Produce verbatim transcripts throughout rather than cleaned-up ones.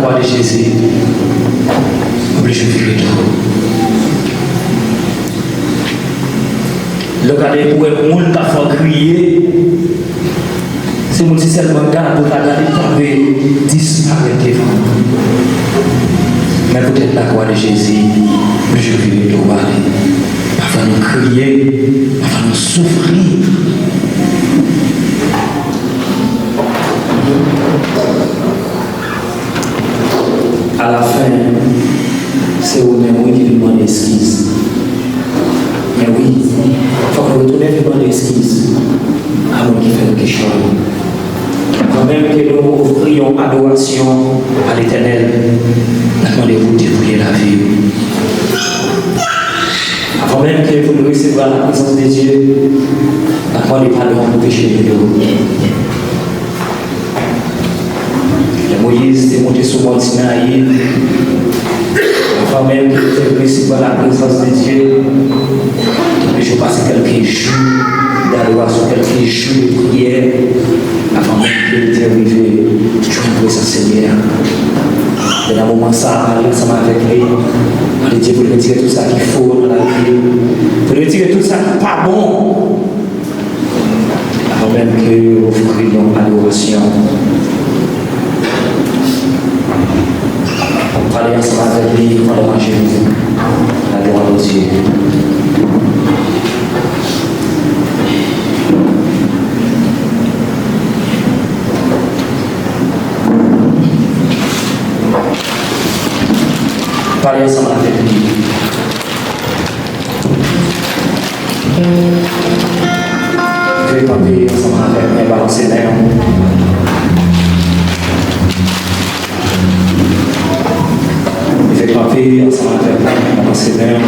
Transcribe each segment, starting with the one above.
Pale Jezi, oblije vire do. Lè w gade pou wè moun k ap fè w kriye, se moun si sèlman gade w ta gade, l t ap disparèt devan w. Men poutèt lakwa de Jezi, oblije vire do w ale. Pafwa nou kriye, pafwa nou soufri. Alafen, se ou menm wi ki vin mande eskiz. Men wi, fòk nou retounen vin mande eskiz a moun ki fè nou kèchòy. Avan menm ke nou ofri yon adorasyon a Letènèl, n ap mande pou l detwi lavi w. Avan menm ke pou nou resevwa laprezans de Dye, n ap mande padon pou peche nou yo. Lè Moyiz te monte sou mòn Sinayi, avan menm ke li te resevwa laprezans de Dye, li te pase kèlke jou dadorasyon, kèlke jou de priyè, avan menm ke li te rive jwenn prezans Senyè a. E nan moman sa a, pale ansanm avèk li, mande Dye pou l retire tout sa ki fo nan lavi l, pou l retire tout sa ki pa bon. Avan menm ke yo ofri yon adorasyon, pale ansanm avèk li pandan w ajenou. La gloire au Dieu. Pale ansanm avèk li. Vire kanpe ansanm avèk mwen, balanse men w. Vire kanpe ansanm avèk mwen, balanse men w.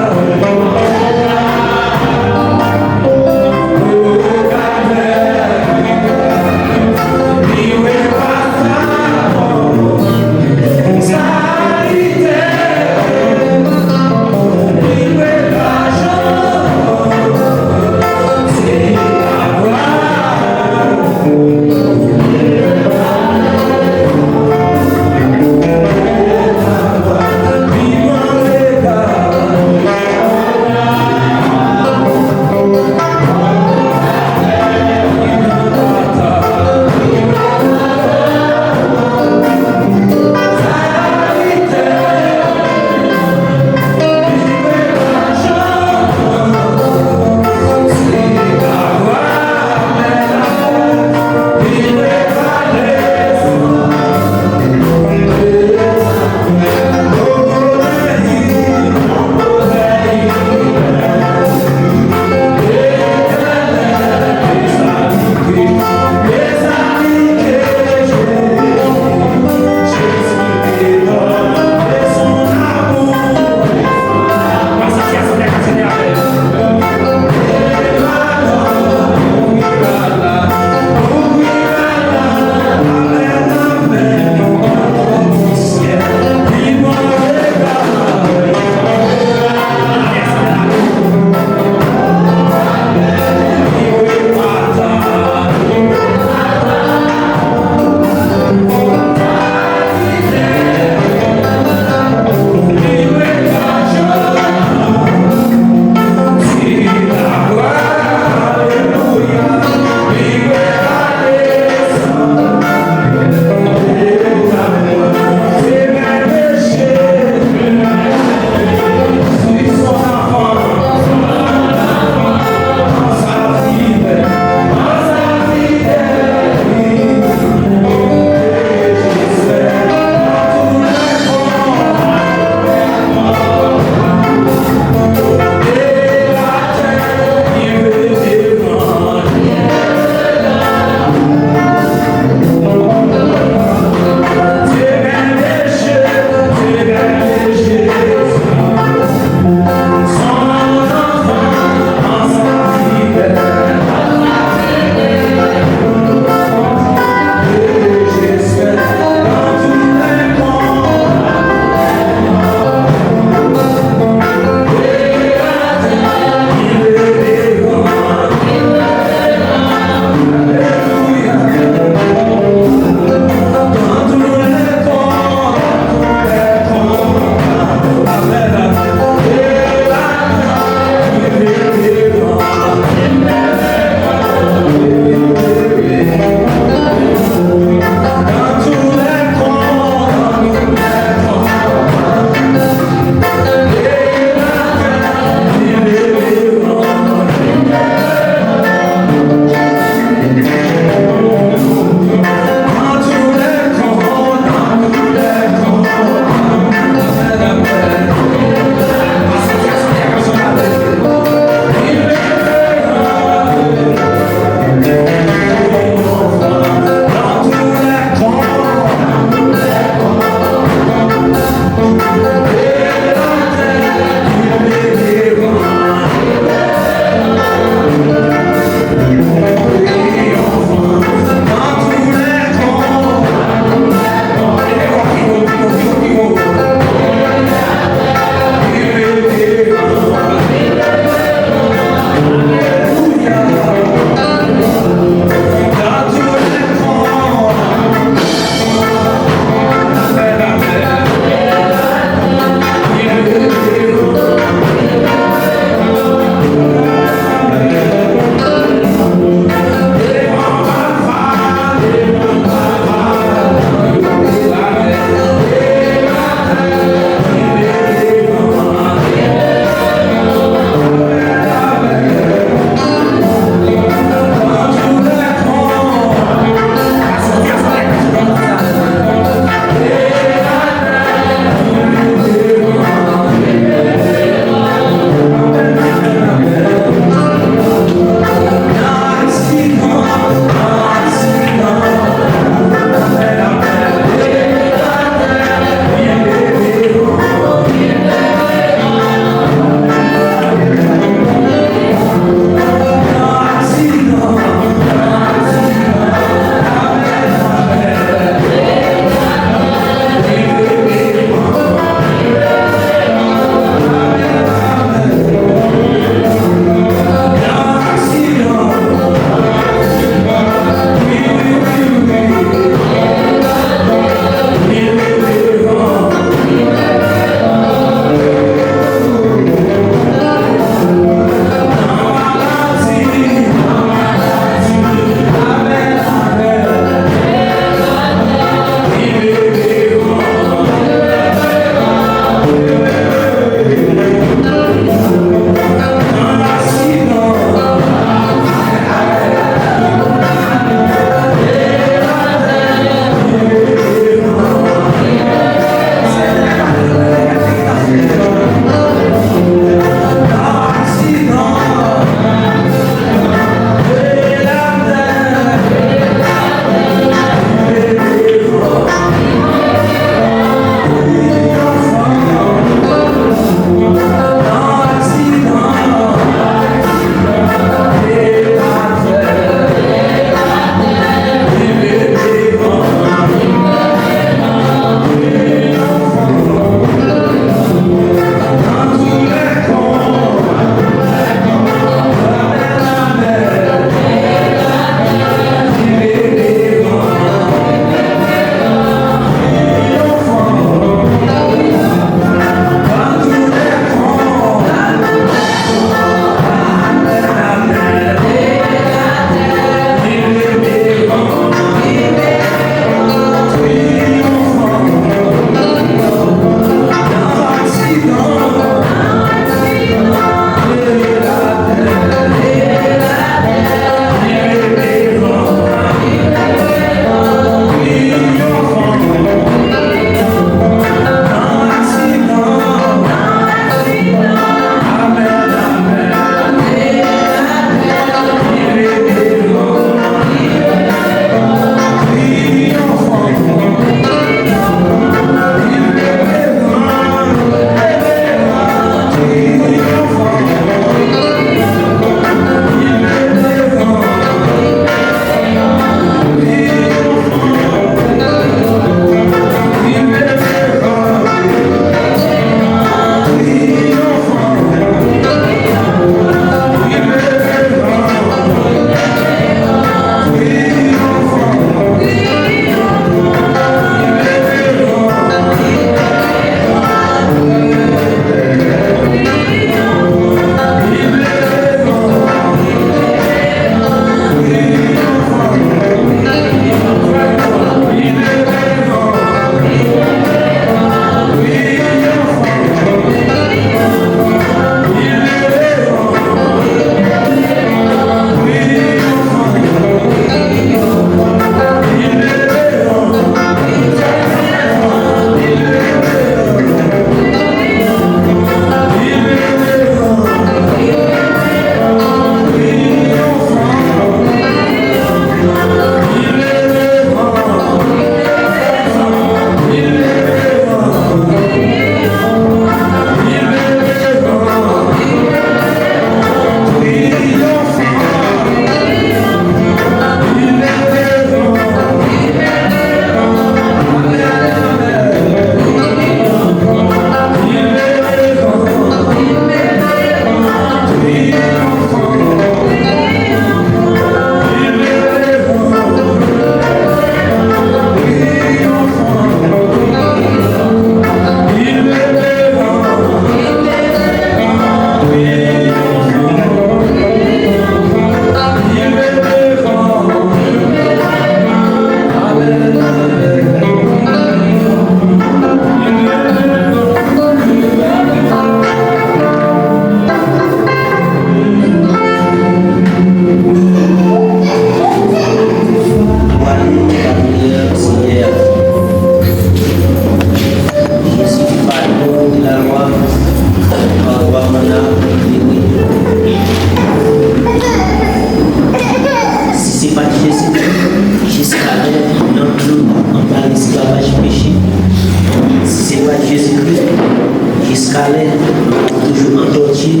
Alè, nou ap toujou antòtye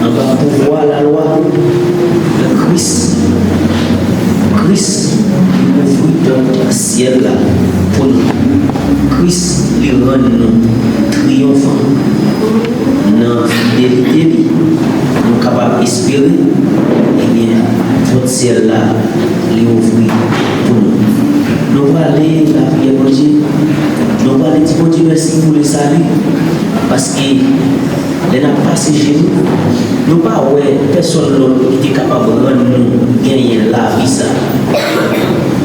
anba pouvwa lalwa. Kris, Kris li ouvri pòt syèl la pou nou. Kris li rann nou triyonfan. Nan fidelite li, nou kapab espere, ebyen, pòt syèl la li ouvri pou nou. Nou prale lapriyè Bondye. Nou prale di Bondye mèsi pou le sali. Paske lè n ap pase je nou, nou pa wè pèsonn lòt ki te kapab rann nou genyen lavi sa.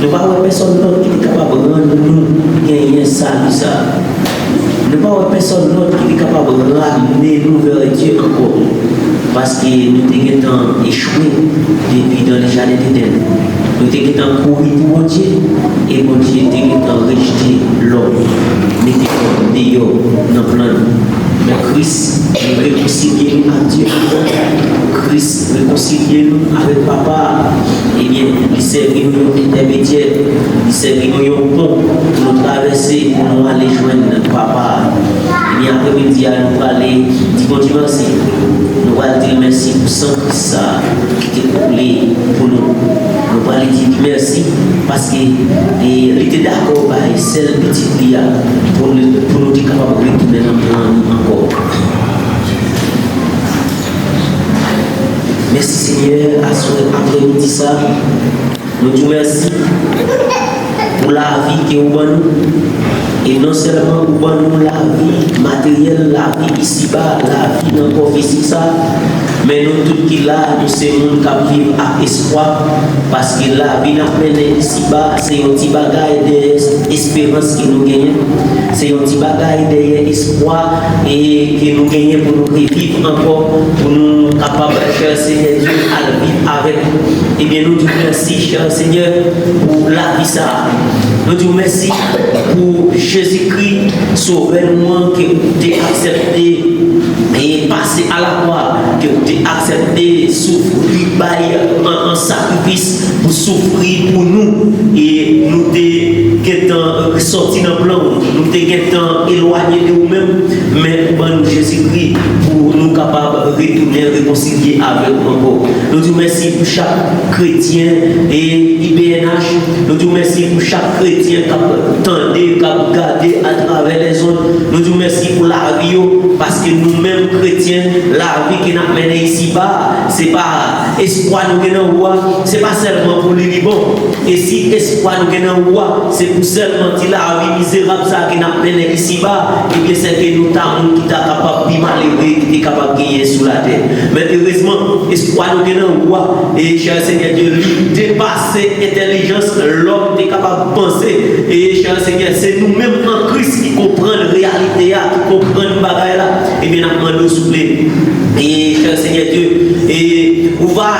Nou pa wè pèsonn lòt ki te kapab rann nou genyen sali sa. Nou pa wè pèsonn lòt ki te kapab ramne nou vè Dye ankò. Paske nou te gentan echwe depi nan le jaden Edenn. Nou te gentan kouri pou Bondye, e Bondye te gentan rejte lòm, mete lòm deyò nan plan li. Men Kris, li rekonsilye nou ak Dye ankò. Kris rekonsilye nou avèk Papa a. Ebyen, li sèvi nou yon entèmedyè, li sèvi nou yon pon pou nou travèse, pou nou ale jwenn Papa a. Ebyen, apremidi a, nou prale di Bondye mèsi. Nou pral di l mèsi pou san Kris sa a ki te koule pou nou. Nou prale di li mèsi paske, e, li te dakò bay sèl pitit li a pou nou, pou nou te kapab retounen nan plan li ankò. Mèsi Senyè, aswè apremidi sa, nou di w mèsi pou lavi ke ou ban nou. E non sèlman ou ban nou lavi materyèl, lavi isiba, lavi nan kò fizik sa, men nou tout ki la, nou se moun k ap viv ak espwa, paske lavi n ap mennen isiba, se yon ti bagay dèyè esperans ke nou genyen. Se yon ti bagay dèyè espwa, e ke nou genyen pou nou reviv ankò, pou nou kapab, chè Senyè Dye, al viv avèk ou. Ebyen, nou di w mèsi, chè Senyè, pou lavi sa a. Nou di w mèsi pou Jezikri, Sovè nou an, ke ou te aksepte e pase alakwa, ke ou te aksepte soufri, bay an, an sakrifis pou soufri pou nou, e nou te gentan sòti nan plan ou, nou te gentan elwanye de ou menm, men ou ban nou Jezikri pou nou kapab retounen rekonsilye avèk ou ankò. Nou di w mèsi pou chak kretyen e I B N H. Nou di w mèsi pou chak kretyen k ap tande, k ap gade atravè lèzond. Nou di w mèsi pou lavi yo, paske nou menm kretyen, lavi ke n ap mennen isiba a, se pa espwa nou gen nan ou a, se pa sèlman pou li li bon. E si espwa nou gen nan ou a, se pou sèlman ti lavi mizerab sa a ke n ap mennen isiba, ebyen, sèke nou ta moun ki ta kapab pi malere ki te kapab genyen sou latè. Men erezman, espwa nou gen nan ou a, e chè Senyè Dye, li depase entèlijans lòm te kapab panse. E chè Senyè, se nou menm an Kris ki konprann reyalite a, ki konprann bagay la. Ebyen, n ap mande w souple. E chè Senyè Dye, e ou va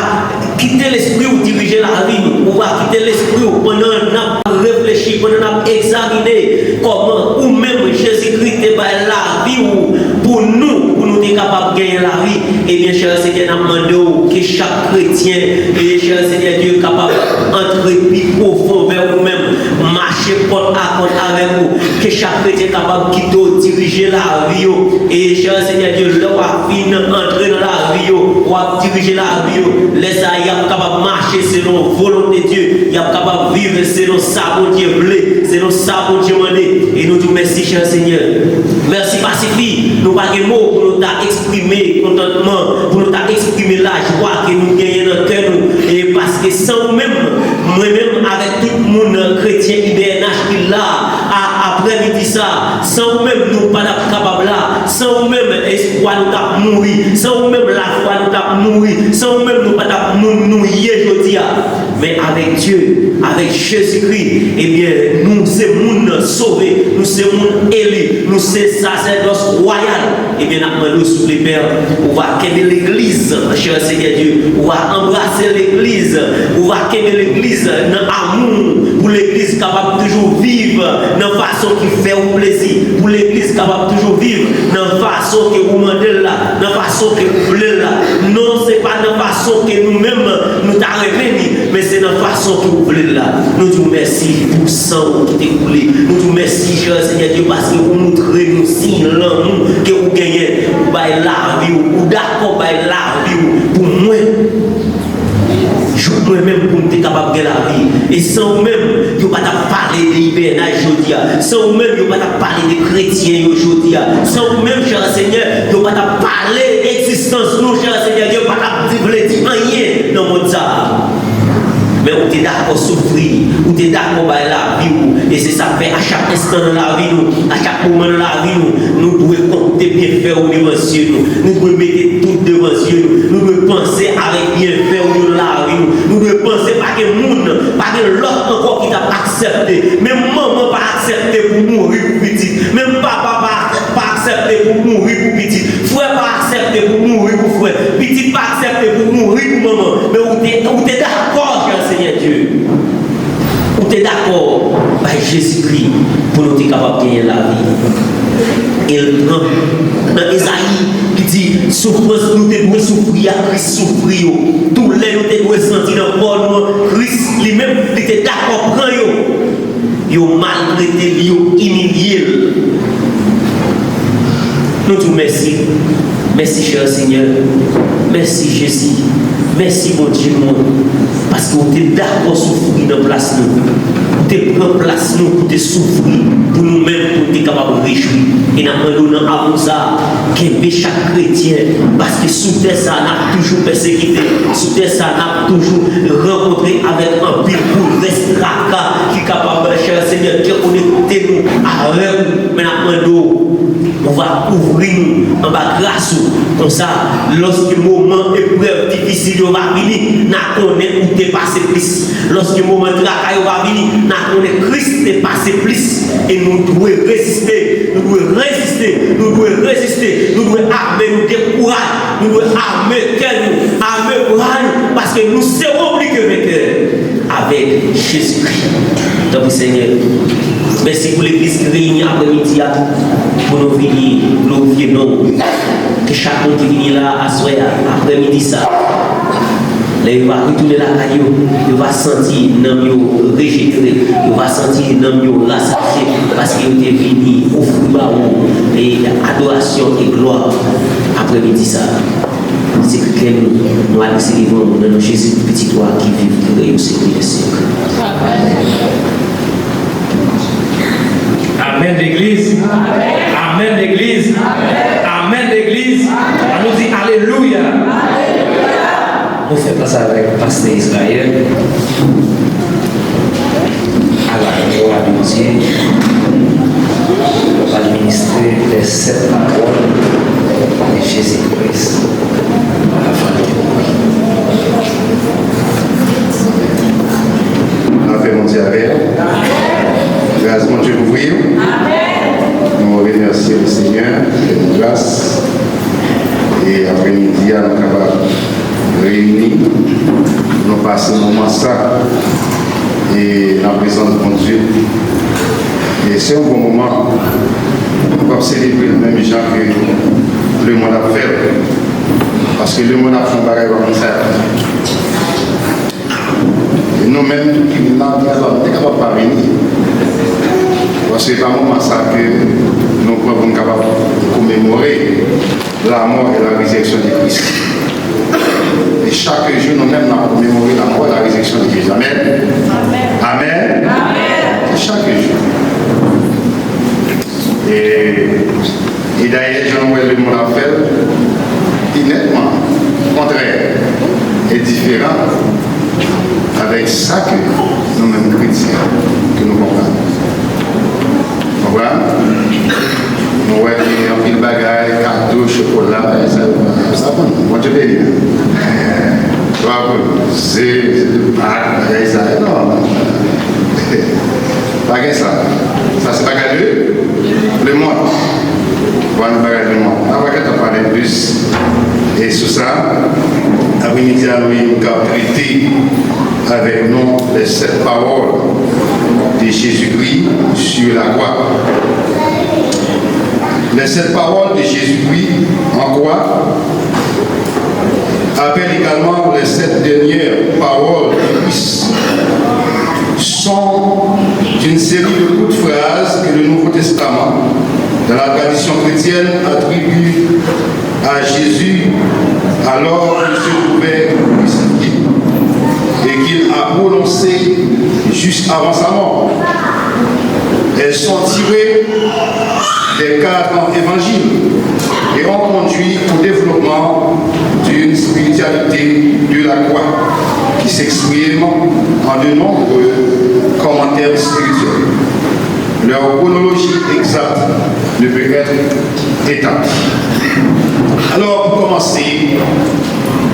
kite Lespri w dirije lavi nou. Ou va kite Lespri w pandan n ap reflechi, pandan n ap egzamine kòman ou menm, Jezikri, te bay lavi w pou nou, pou nou te kapab genyen lavi. Ebyen, chè Senyè, n ap mande w ke chak kretyen, e chè Senyè Dye, kapab antre pi pwofon vè ou menm, mache kòt a kòt avèk ou, ke chak kretyen kapab kite w dirije lavi yo. E chè Senyè Dye, lè w ap fin antre nan lavi yo, w ap dirije lavi yo, lè sa a, y ap kapab mache selon volonte Dye, y ap kapab viv selon sa Bondye vle, selon sa Bondye mande. E nou di w mèsi, chè Senyè. Mèsi pa sifi, nou pa gen mo pou nou ta eksprime kontantman, pou nou ta eksprime lajwa ke nou genyen nan kè nou. E paske san ou menm, mwen menm avèk tout moun kretyen I B N H ki la a, aprèmidi sa, san ou menm nou pa t ap kapab la, san ou menm espwa nou t ap mouri, san ou menm lafwa nou t ap mouri, san ou menm nou pa t ap moun nou ye jodi a. Men avèk Dye, avèk Jezikri, ebyen, nou se moun sove, nou se moun eli, nou se sasèdòs wayal. Ebyen, n ap mande w, souple, Pè, ou va kenbe legliz, chè Senyè Dye, ou va anbrase legliz, ou va kenbe legliz nan amou, pou legliz kapab toujou viv nan fason ki fè ou plezi, pou legliz kapab toujou viv nan fason ke ou mande l la, nan fason ke ou vle l la. Non, se pa nan fason ke nou menm nou ta renmen li, men se nan fason ke ou vle l la. Nou di w mèsi pou san ou ki te koule. Nou di w mèsi, chè Senyè Dye, paske ou montre nou siy lanmou ke ou gen lavi w pou mwen. Jouk mwen menm pou m te kapab gen lavi. E san ou menm, yo pa t ap pale de ibènaj jodi a. San ou menm, yo pa t ap pale de kretyen yo jodi a. San ou menm, chè Senyè, yo pa t ap pale egzistans nou, chè Senyè. Yo pa t ap di, vle di anyen nan mond sa a. Men ou te dakò soufri, ou te dakò bay lavi w. E se sa k fè a chak enstan nan lavi nou, a chak moman nan lavi nou, nou dwe konte byenfè w devan zye nou. Nou dwe mete tout devan zye nou. Nou dwe panse avèk byenfè w yo nan lavi nou. Nou dwe panse pa gen moun, pa gen lòt ankò ki t ap aksepte. Menm manman pa aksepte pou mouri pou pitit. Menm papa pa, pa aksepte pou mouri pou pitit. Frè pa aksepte pou mouri pou frè. Pitit pa aksepte pou mouri pou manman. Men ou te, ou te dakò, chè Senyè Dye. Ou te dakò bay Jezikri pou nou te kapab genyen lavi. E l pran nan Ezayi, li di, soufrans nou te dwe soufri a, Kris soufri yo. Doulè yo te dwe santi nan kò nou an, Kris li menm, li te dakò pran yo. Yo maltrete l, yo imilye l. Nou di w mèsi. Mèsi, chè Senyè. Mèsi, Jezi. Mèsi, Bondye nou an. Paske w te dakò soufri nan plas nou. Ou te pran plas nou pou te soufri pou nou menm, pou n te kapab rejwi. E n ap mande w nan amou sa a, kenbe chak kretyen. Paske sou tè sa a, n ap toujou pèsekite. Sou tè sa a, n ap toujou rankontre avèk anpil boulvès, traka ki kapab, chè Senyè, dekonekte nou avèk ou. Men n ap mande w, ou va kouvri nou anba gras ou. Konsa, lòske moman eprèv difisil yo va vini, n a konnen ou te pase plis. Lòske moman traka yo va vini, n a konnen Kris te pase plis. E nou dwe reziste, nou dwe reziste, nou dwe reziste, nou dwe ame nou de kouraj, nou dwe ame kè nou, ame bra nou, paske nou se plis ke venkè avèk Jezikri. Tanpri, Senyè, mèsi pou legliz ki reyini aprèmidi a pou nou vini glorifye non w. Ke chak moun ki vini la aswè a, aprèmidi sa, lè yo va retounen lakay yo, yo va santi nanm yo rejenere, yo va santi nanm yo rasasye, paske yo te vini ofri ba ou e adorasyon e glwa aprèmidi sa. Se kè nou, nou adrese devan ou nan non Jezi, Pitit ou a ki viv, ki rèy o syèk dè syèk. Amèn, legliz. Amèn, legliz. Amèn, legliz. Ann nou di alelouya. Nou fè plas avèk pastè Israël. A la glwa de Dye, w ap administre les sept paroles de Jésus-Christ avan l te mouri. Lapè Bondye avè w. Gras Bondye kouvri w. Nou remèsye Lesenyè, fè nou gras. E aprèmidi a, nou kapab reyini, nou pase moman sa e nan prezans Bondye. E se yon bon moman. Nou p ap selebre l menm jan ke lemonn ap fè l. Paske lemonn ap fè yon bagay pa konn sa y ap fè. E nou menm tou ki vin la, nou te kapab, nou te kapab pa vini. Paske se pa moman sa ke nou pran pou n kapab komemore la mort et la résurrection de Christ. E chak jou, nou menm, n ap komemore la mort et la résurrection de Jésus. Amèn. Amèn. Amèn. E chak jou. E, e dayè, jan nou wè lemonn ap fè l, li nètman kontrè e diferan avèk sa ke nou menm kretyen ke nou konprann. Konprann? Nou wè gen anpil bagay, kado, chokola, bagay sa yo. Sa bon, Bondye beni nou. Bravo. Se, se de Pak, bagay sa yo. Non, non. Pa gen sa. Sa se bagay de lemonn. Bon, nou bagay lemonn. N a pa gentan pale plis. E sou sa, aprèmidi a, nou, nou ka trete avec nous les sept paroles de Jésus-Christ sur la croix. Les sept paroles de Jésus-Christ en croix appellent également les sept dernières paroles de Christ, sont une série de courtes phrases que le Nouveau Testament, dans la tradition chrétienne, attribue à Jésus alors qu'il se trouvait crucifié et qu'il a prononcées juste avant sa mort. Elles sont tirées des quatre évangiles et ont conduit au développement d'une spiritualité de la croix qui s'exprime en de nombreux commentaires spirituels. Leur chronologie exacte ne peut être établie. Alors, pour commencer,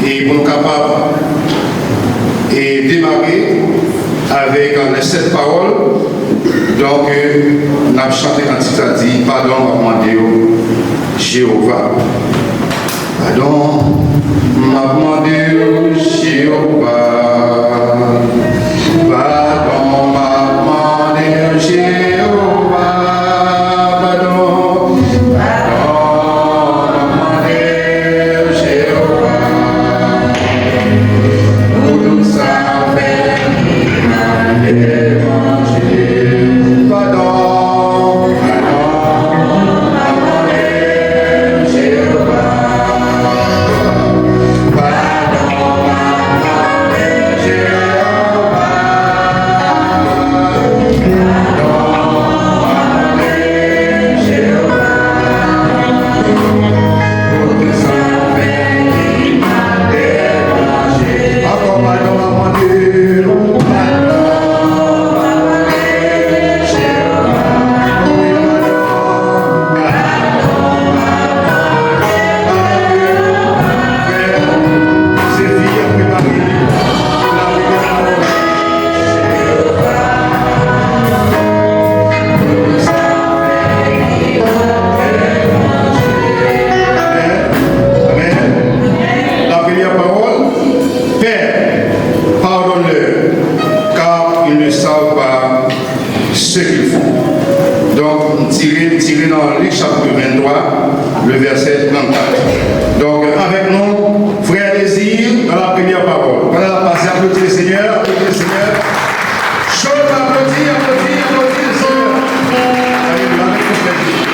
et pour nous capables et démarrer avec les sept paroles, donc, euh, n ap chante kantik sa di, padon, m ap mande w, Jewova. Padon, m ap mande w, Jewova. Padon, m ap mande w, Jewova. Padon, padon, m ap mande w, Jewova. Pou tout sa m fè ki mal devan Padon, padon, padon, Jewova. Padon, padon, Jewova. Padon, padon, Jewova. Pou tout sa m fè ki mal devan Ankò, padon, m ap mande. Padon, padon, Jewova. Padon, padon, Jewova. Se fi a prepare li. La prepare. Amen. Amen. La première parole, Père, pardonne-leur, car ils ne savent pas ce qu'ils font. Donk, m tire, m tire nan Lik chapit venntwa, le vèsè trannkat. Donk, avèk nou, frè Désir, dans la première parole. Pandan n ap pase, aplodi le Seigneur, aplodi le Seigneur. Cho, aplodi, aplodi, aplodi le Seigneur. Alelouya, avèk nou, frè Désir.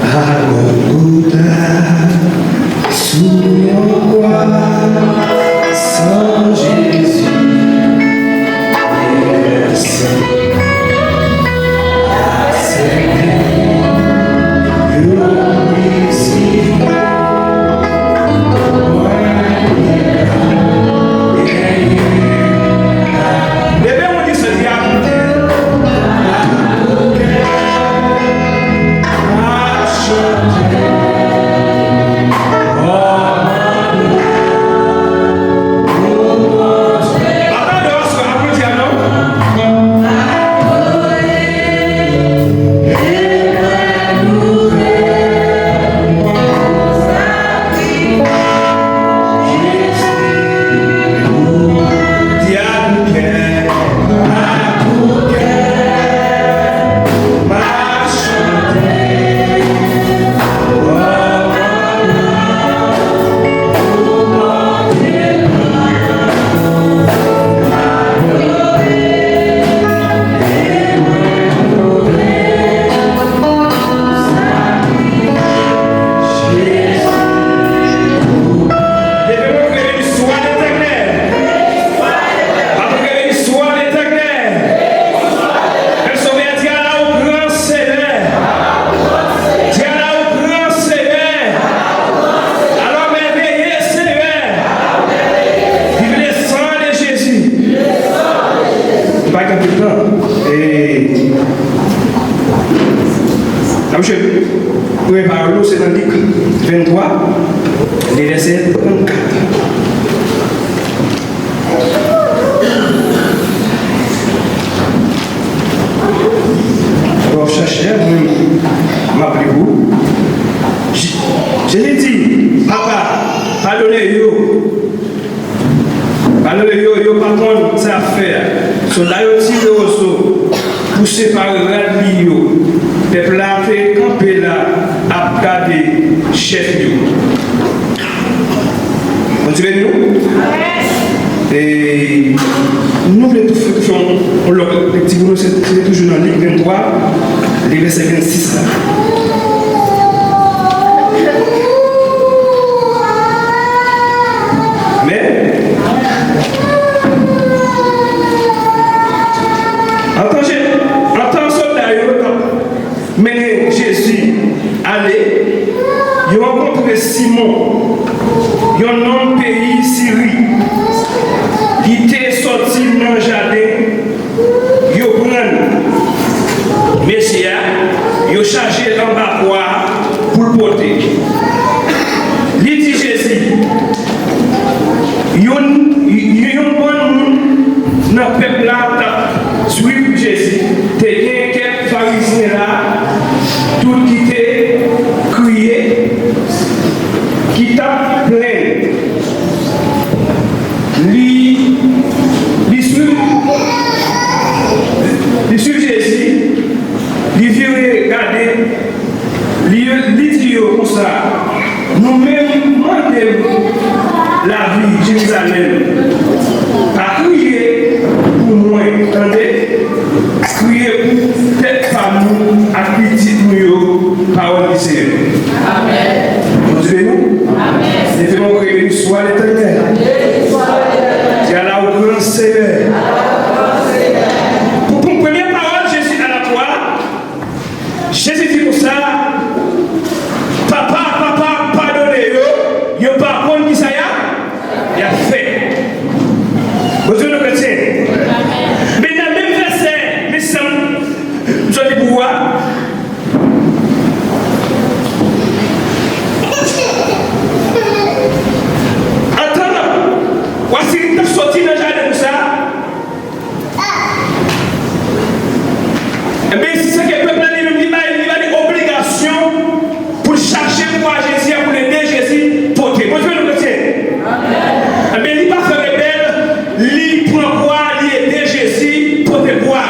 A Golgota, sou yon kwa, san Jezi devèse, aksepte yon prisi. Leve yon ti sezi a. Leve men w, kreye listwa Letènèl. Aplike listwa Letènèl. Pè Sovè, di, Ala ou gran, Senyè. Di, Ala ou gran, Senyè. Ala w mèveye, Senyè. Viv le sang de Jésus. Nou pa gen anpil tan. E, n ap jwe premye pawòl nou, se nan Lik venntwa, le vèsè trannkat. Bon, chèche, mwen, m ap li pou ou. Je-, Jezi di, Papa, padone yo. Padone yo, yo pa konn sa y ap fè a. Sòlda yo tire oso pou separe rad li yo. Pèp la te kanpe la ap gade chèf yo. Bondye beni nou. E nou vle tou fè, tou fè yon, yon lòt lekti pou nou, se, se toujou nan Lik venntwa, vèsè vennsis la. Men, antan Je-, antan sòlda yo t ap mennen Jezi ale, yo rankontre Simon, yon nonm peyi Siri, ki te sòti nan jaden. Yo pran mesye a, yo chaje l anba kwa a pou l pote. Li di Jezi, yon, yon bann moun nan pèp la t ap swiv Jezi. Te gen kèk Farizyen la tou ki te kriye, ki t ap plenn. Li, li swiv, li swiv Jezi, li vire gade, li, li di yo konsa, nou menm mande m lavi Jerizalèm, pa kriye pou mwen, tande, kriye pou tèt fanm nou ak pitit nou yo, pawòl di Senyè. Amèn. Bondye beni w. Amèn. Leve men w, kriye, beni swa Letènèl. Di, à la grandeur, Senyè. Pou, pou premye pawòl Jezi à la croix, Jezi di konsa, papa, papa, padone yo, yo pa konn kisa y ap, y ap fè. Bondye nou kretyen. Men nan menm vèsè, men sa m sot li pou w a, antan w a si li t ap soti nan jaden konsa, Ebyen, si se ke pèp la li menm, li ba, li ba li obligasyon pou l chache kwa Jezi a, pou l ede Jezi pote. Bondye nou kretyen. Ebyen, li pa fè rebèl, li pran kwa, li ede Jezi pote kwa.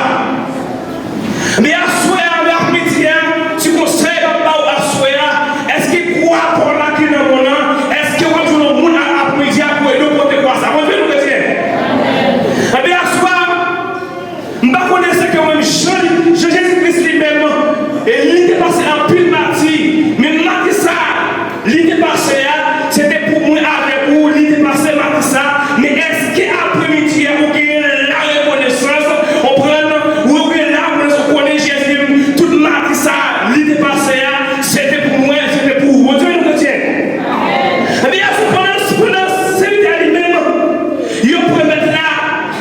Men aswè a, men apremidi a, ti konsèy m ap ba w aswè a, èske kwa pa w la ki nan men w lan, èske w ap jwenn yon moun apremidi a pou ede w pote kwa sa? Bondye nou kretyen. Ebyen, aswè a, M pa konnen se ke menm jan, jan Jezi Kris li menm, e li te pase anpil mati, men mati sa li te pase a, se te pou mwen avèk ou, li te pase mati sa, men èske apremidi a ou gen la rekonesans, konprann, ou gen la rekonesans, ou konnen Jezi menm, tout mati sa li te pase a, se te pou mwen, se te pou ou. Bondye nou kretyen. Ebyen, pandan, pandan sèvitè a li menm, yo pran mèt la,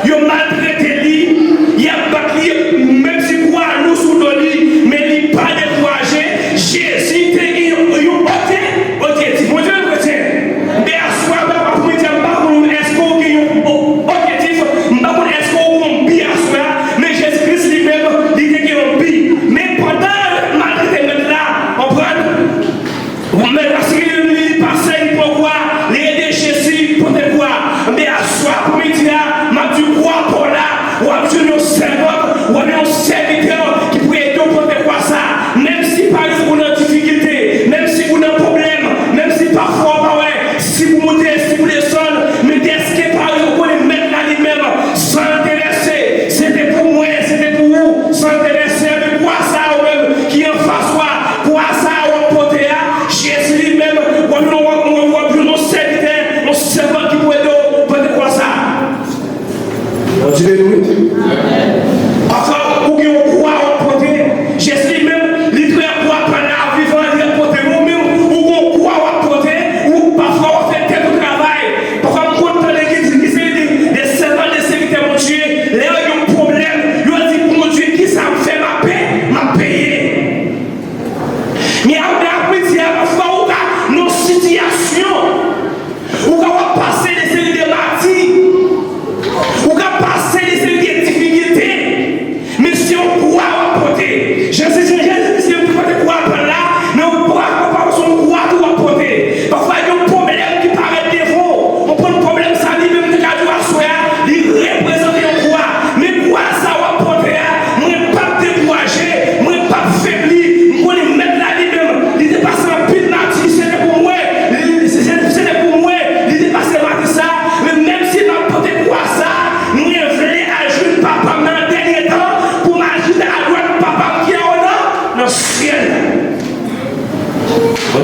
yo maltrete li, y ap bat li, menm si kwa a lou sou do li, men li pa dekouraje. Jezi te gen yon, yon ote-, objektif. Bondye nou kretyen. Men aswè a, papa, pou mwen di, m pa konn èske w gen yon o-, objektif, m pa konn èske w gen yon bi aswè a, men Jezi Kris li menm, li te gen yon bi. Men pandan maltrete mèt la, konprann? Men paske li pase, li pran kwa, li ede Jezi pote kwa. Men aswè apremidi a, m ap di kwa pa w la, w ap jwenn yon sèvant, w ap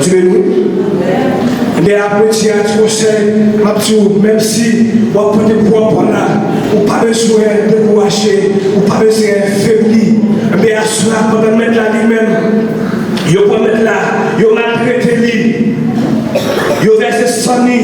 Bondye beni w. Ebyen, apre ti a ti konsèy, m ap di w, menm si w ap pote gwo pwa la, ou pa bezwen dekouraje, ou pa bezwen febli. Ebyen, aswè a, pandan mèt la li menm, yo pran mèt la, yo maltrete li, yo vèse san li,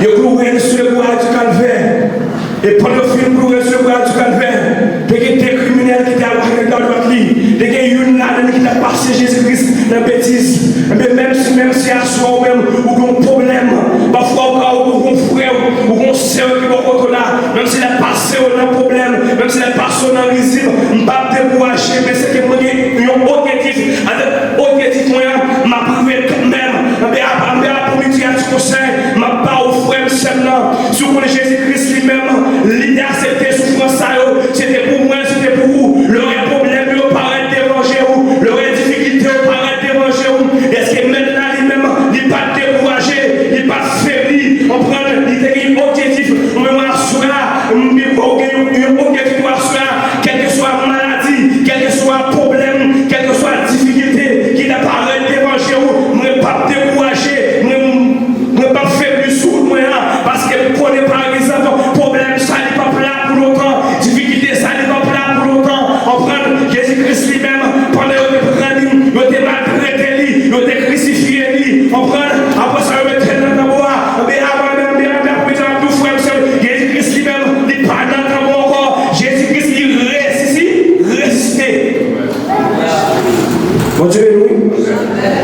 yo kloure l sou le bois du calvaire. E pandan yo fin kloure l sou le bois du calvaire, te gen de kriminèl ki te ap mache nan dwat li. Te gen youn ladan li ki t ap pase Jezi Kris nan betiz. Ebyen, menm si, menm si aswè ou menm, ou gen yon pwoblèm, pafwa ou ka, ou gen yon frè w, ou gen yon sè w ki bò kote w la, menm si l ap pase w nan pwoblèm, menm si l ap pase w nan rizib, m p ap dekouraje, men se ke mwen gen yon objektif. Avèk objektif mwen an, m ap rive kanmenm. Anben, ap-, anben, apremidi a, ti konsèy m ap ba ou, frè m, sè m nan. Si w konnen Jezi Kris li menm, li te aksepte soufrans sa yo, se te pou mwen, se te pou ou. Lè w wè pwoblèm yo parèt devan je w, lè w wè difikilte yo parèt devan je w, èske mèt la li menm, li pa t dekouraje, li pa t febli, konprann, li te gen objektif. Ou menm aswè a, m gen yon objektif aswè a, kèlkeswa maladi, kèlkeswa pwoblèm, kèlkeswa difikilte ki ta parèt devan je w, mwen p ap dekouraje, mwen, mwen p ap febli sou wout mwen an, paske m konnen, pa egzanp, pwoblèm sa li p ap la pou lontan, difikilte sa li p ap la pou lontan. Konprann, Jezi Kris li menm, pandan yo te pran li, yo te maltrete li, yo te krisifye li, konprann, apre sa yo mete l nan tanbou a, men avan menm, men avan menm, men avan menm, frè m, sè m, Jezi Kris li menm, li pa nan tanbou ankò. Jezi Kris li resisi-, resisite. Bondye beni w wi.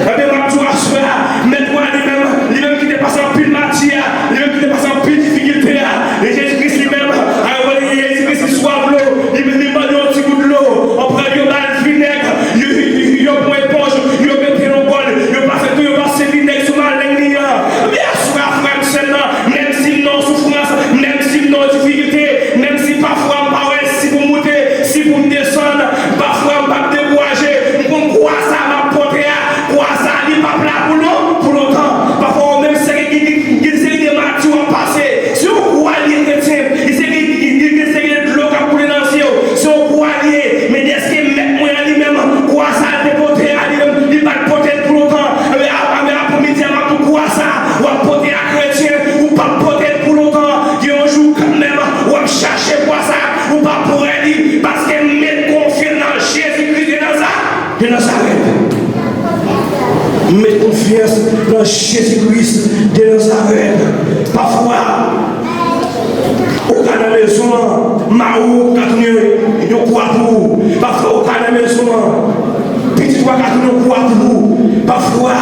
Ebyen, m ap di w aswè a, mèt ou a li menm, li menm ki te pase anpil mati a, li menm ki te pase anpil difikilte a, e Jezi Kris li menm, a, Jezi Kris li swaf dlo, li, li mande yon ti gout dlo, konprann, yo ba l vinèg, yo, yo, yo pran eponj, yo mete nan bòl, yo pase tou, yo pase vinèg sou maleng li an. Ebyen, aswè a, frè m, sè m nan, menm si m nan yon soufrans, menm si m nan yon difikilte, menm si pafwa m pa wè si pou m moute, si pou m desann, pafwa m p ap dekouraje, m konn kwa sa m ap pote a, kwa sa li p ap la pou lon-, pou lontan. Pafwa ou menm se gen, gen, gen seri de mati w ap pase. Se yon kwa l ye kretyen, li se gen, gen, gen, gen seri de dlo k ap koule nan zye w. Se yon kwa l ye, men dèske mèt mwen an li menm, kwa sa l te pote a li menm, li pa t pote l pou lontan. Ebyen, a, a, apremidi a, m ap di w kwa sa w ap pote a kretyen, ou p ap pote l pou lontan. Gen yon jou kanmenm, w ap chache kwa sa, ou p ap wè li, paske met konfyans nan Jezi Kris de Naza-, de Nazarèt. Met konfyans nan Jezi Kris de Nazarèt. Pafwa, ou ka nan mezon an, mari w ka tounen yon kwa pou ou. Pafwa, ou ka nan mezon an, pitit ou a ka tounen yon kwa pou ou. Pafwa,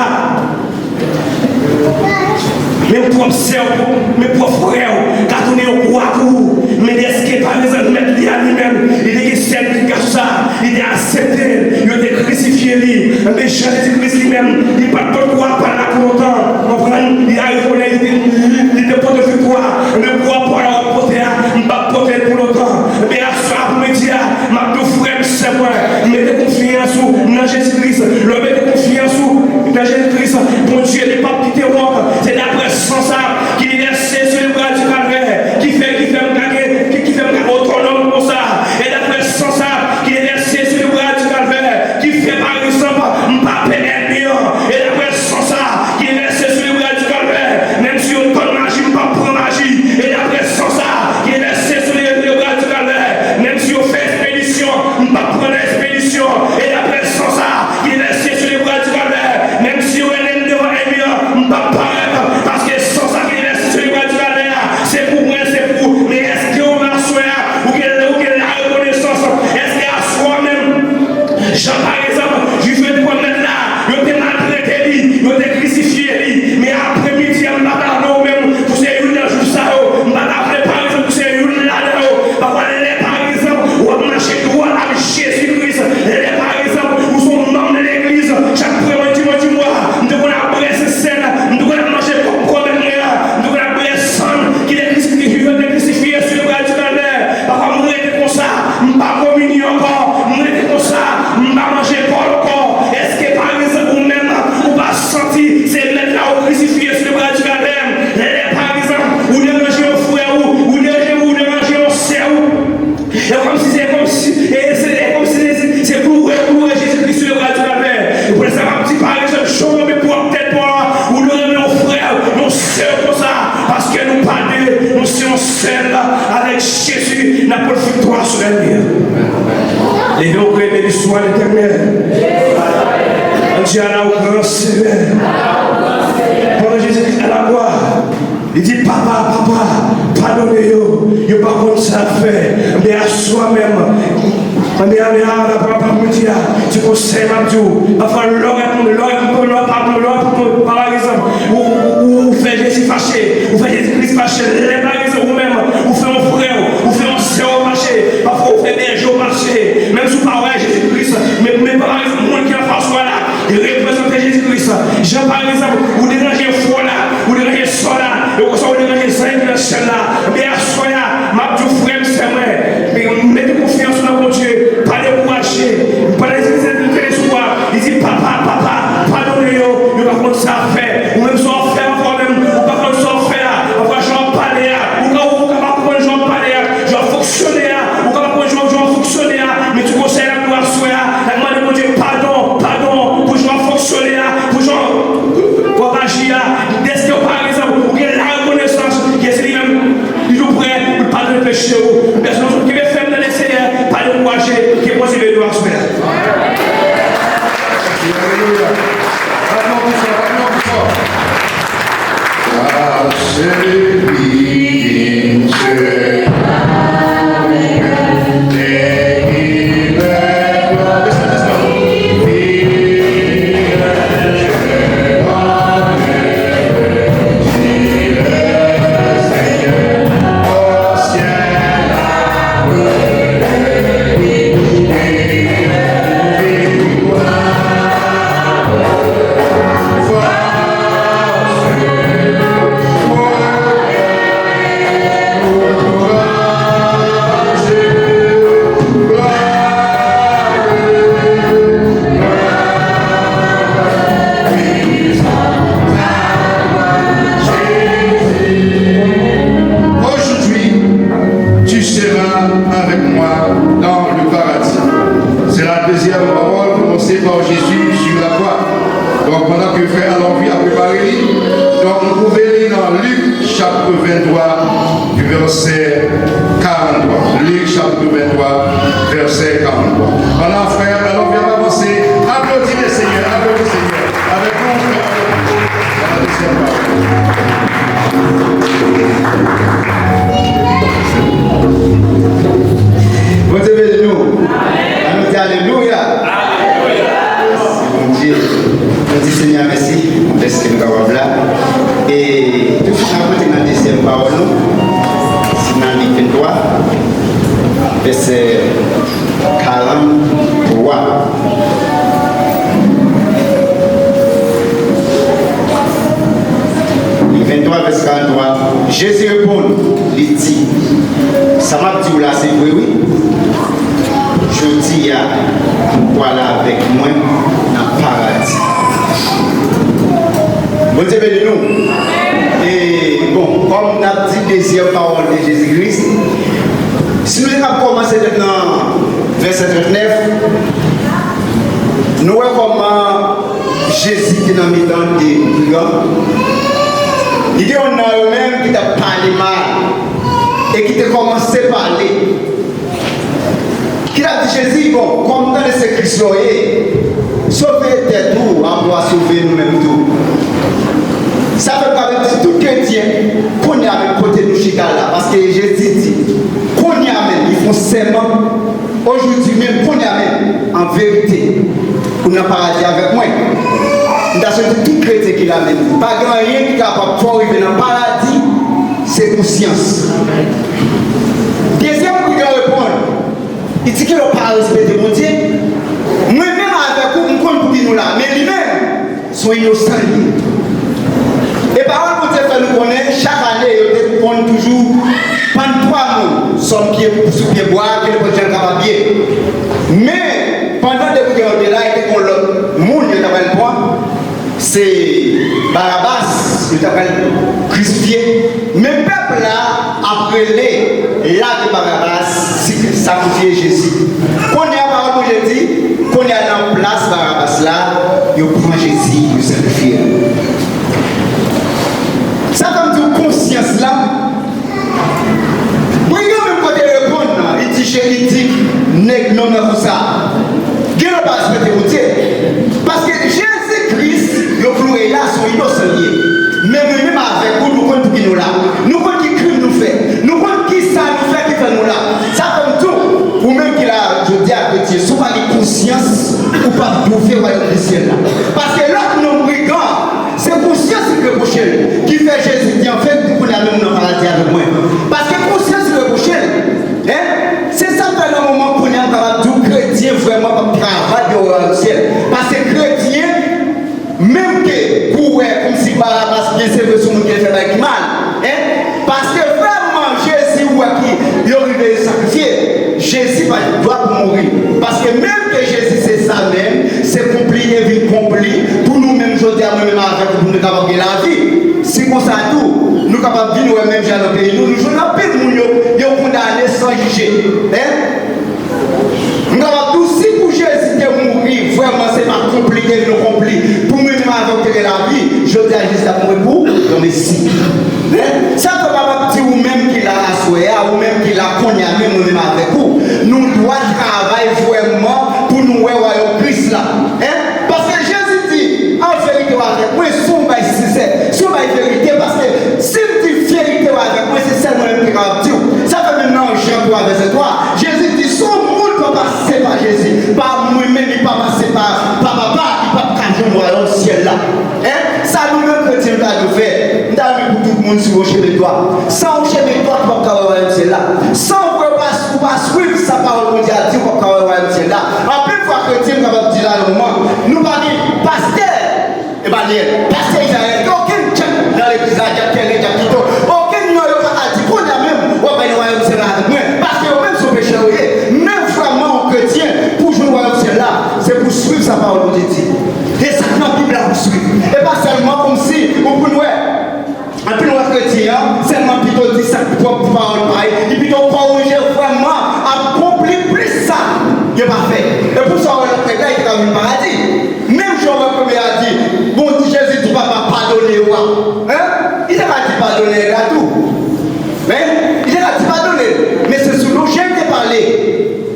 menm pwòp sè w, menm pwòp frè w ka tounen yon kwa pou ou. Men dèske pa prezans mèt li a li menm, li te gen sèl ki ka sou sa, li te aksepte l, yo te krisifye li. Men Jezi Kris li menm, li pa t pot kwa pa l la pou lontan. Konprann? Li arive yon lè, li te, li, li te pote viktwa. Men kwa pa l la w ap pote a, m p ap pote l pou lontan. Men aswè a, apremidi a, m ap di w, frè m, sè mwen, mete konfyans ou nan Jezi Kris. Lè w mete konfyans ou nan Jezi Kris, Bondye, li p ap kite w ankò. Se daprè san sa ki te vèse sou le bois du calvaire ki fè, ki fè m ka gen, ki, ki fè m ka otònòm konsa. E daprè san sa ki te vèse sou le bois du calvaire ki fè, pa egzanp, m pa pè ènmi an. E daprè san sa ki te vèse sou le bois du calvaire, menm si yo tann maji, m p ap pran maji. E daprè san sa ki te vèse sou le, le bois du calvaire, menm si yo fè ekspedisyon, m p ap pran nan ekspedisyon. E daprè san sa ki te vèse sou Leve yon krè, beni swa Letènèl. Ann di, à la hauteur, Seyè. Pandan Jezi Kris alakwa, li di, Papa, Papa, padone yo, yo pa konn sa y ap fè. Men aswè a menm, men a, men a, men a, papa, papa, m di a, ti konsèy m ap di w, pafwa lè w gade moun, lè w gade moun, lè w pa moun, lè w pa moun, pa, pa egzanp, ou, ou, ou, ou fè Jezi fache, ou fè Jezi Kris fache, lè pa egzanp, ou menm, ou fè yon frè w, ou fè yon sè w fache, pafwa ou fè bèje w fache, menm si w pa wè Jezi Kris, men, men pa egzanp, moun ki anfas ou a la, li reprezante Jezi Kris. Jan pa egzanp, ou deranje fwa w la, ou deranje sò w la, e konsa ou deranje zanj ki nan syèl la. Men aswè a, m ap di w, frè m, sè mwen, mete konfyans ou nan Bondye, pa dekouraje. Pandan Jezi te sou kwa, li di, Papa, Papa, padone yo, yo pa konn sa y ap fè. Ou menm sa w ap fè ankò menm, ou pa konn sa w ap fè a. Ankò jan w ap pale a, ou ka, ou ka pa konprann jan w ap pale a, jan w ap fonksyone a, ou ka pa konprann jan, jan w ap fonksyone a. Men ti konsèy la pou aswè a, n ap mande Bondye padon, padon pou jan w ap fonksyone a, pou jan w ap aji a. Dèske w pa egzanp, ou gen larekonesans, Jezi li menm, li tou prè pou l padone peche ou. Pèsonn, kenbe fèm nan Lesenyè, pa dekouraje, ke Bondye beni w aswè a. Alelouya. Bat men w pou sa, bat men w pou sa. Aujourd'hui, tu seras avec moi dans le paradis. C'est la deuxième parole prononcée par Jésus sur la croix. Donc, pandan ke frè Alonvi ap prepare li, donk, nou twouve li nan Lik, chapit venntwa, vèsè karantwa. Lik, chapit venntwa, vèsè karantwa. Pandan frè Alonvi ap avanse, aplodi Lesenyè, aplodi Senyè. Avèk nou, frè Alonvi, nan dezyèm pati. Bondye beni nou. Ann nou di alelouya. Mèsi Bondye. Nou di Senyè a mèsi pou lès ke nou kapab la. E touswit n ap rantre nan dezyèm pawòl nou. Se nan Lik venntwa, vèsè karantwa. Lik venntwa, vèsè karantwa. Jezi reponn, li di, sa m ap di w la, se vre, wi. Jodi a, ou prale avèk mwen nan paradi. Bondye beni nou. E, bon, kòm n ap di dezyèm pawòl de Jezi Kris, si nou te kab kòmanse nèt nan vèsè trannèf, nou wè kòman Jezi te nan mitan de brigan. Li gen youn nan yo menm ki t ap pale mal e ki te kòmanse pale. Ki t ap di Jezi, bon, kòm m tande se Kris la w ye, sove tèt ou, apre w a sove nou menm tou. Sa fè m kapab di tout kretyen, kounye a menm kote nou chita la, paske Jezi di, kounye a menm, li fè yon sèman, aujourd'hui même, kounye a menm, an verite, ou nan paradi avèk mwen. M ta swete tout kretyen ki la menm, pa gen anyen ki kapab fè w rive nan paradi, se konsyans. Dezyèm brigan reponn, li di ke yo pa respekte Bondye. Mwen menm avèk ou, m konn pouki nou la, men li menm, se yon inosan li ye. E pawòl Bondye fè nou konnen, chak ane, yo te konn toujou pann twa moun sou pye, sou pye bwa, ke nenpòt jan l kapab ye. Men, pandan de brigan yo te la, e te gen yon lòt moun yo t apral pran, se Barabas, yo t apral krisifye. Men pèp la ap rele, lage Barabas, sakrifye Jezi. Kounye a, pawòl Bondye di, kounye a, nan plas Barabas la, yo pran Jezi, yo sakrifye l. Sa fè m di w konsyans la. Brigan menm kote l reponn nan, li di, Je-, li di nèg nonm nan konsa, ap twouve wayòm de syèl la. Paske lòt nonm brigan, se konsyans li reproche l, ki fè Jezi di, anfen, kounye a menm nan paradi avèk mwen. Paske konsyans li reproche l. Hein? Se sa k fè nan moman kounye a m kapab di w kretyen vrèman p ap travay pou wè wayòm syèl. Paske kretyen, menm ke pou wè kòmsi Barabas byen sevre sou moun ki te fè bagay ki mal, hein? Paske vrèman Jezi wè ki yo rive sakrifye, Jezi pa gen dwa pou mouri. Paske menm ke Jezi se sa menm, se konpli te vin konpli pou nou menm jodi a, mwen menm avèk ou, pou nou kapab gen lavi. Si konsa tou, nou kapab vin wè menm jan nan peyi nou, nou jwenn anpil moun yo, yo kondane san jije. Hein? M kapab di w, si pou Jezi te mouri, vrèman, se pa konpli ke vin konpli. Pou mwen menm avè w te gen lavi, jodi a Jezi t ap mouri pou ou, granmesi. Men, sa fè m ap di ou menm ki la aswè a, ou menm ki la kounye a, menm mwen menm avèk ou, nou dwa travay vrèman pou nou wè wayòm Kris la. Hein? Paske Jezi di, an verite w avèk mwen, si w bay sensè, si w bay verite, paske si m di verite w avèk mwen, se sèl mwen menm ki kapab di w. Sa fè menm nan Jan twa vèsè twa, Jezi di, si yon moun pa pase pa Jezi, pa mwen menm, li pa pase pa, pa Papa, li p ap ka jwenn wayòm syèl la. Hein? Sa nou menm kretyen nou ta dwe fè. M ta renmen pou tout moun swiv yon chemen dwat. San yon chemen dwat, ou p ap ka wè wayòm syèl la. San w pa, ou pa swiv sa pawòl Bondye a di, ou p ap ka wè wayòm syèl la. Anpil fwa kretyen, m kapab di la nan moman, nou pa gen pastè Emanuel, pastè Israël, gen okenn djab nan legliz la, djab tèren, djab pito, okenn non yo pa ka di, kounye a menm, w ap bay nan wayòm syèl la avèk mwen, paske yo menm se pechè yo ye. Men vrèman, yon kretyen, pou jwenn wayòm syèl la, se pou swiv sa pawòl Bondye di. E sa k nan Bib la pou swiv. E pa sèlman kòmsi, ou konn wè, anpil lòt kretyen an, sèlman pito di sa k pwòp pou pawòl pa l, li pito korije vrèman, akonpli plis sa yo pa fè. E pou sa, w wè lòt nèg la, li te ka vin paradi. Menm jan w wè premye a di, bon, Jezi di, Papa, padone yo a. Hein? Li te ka di padone nèg la tou. Men, li te ka di padone l. Men se sou lojik li te pale.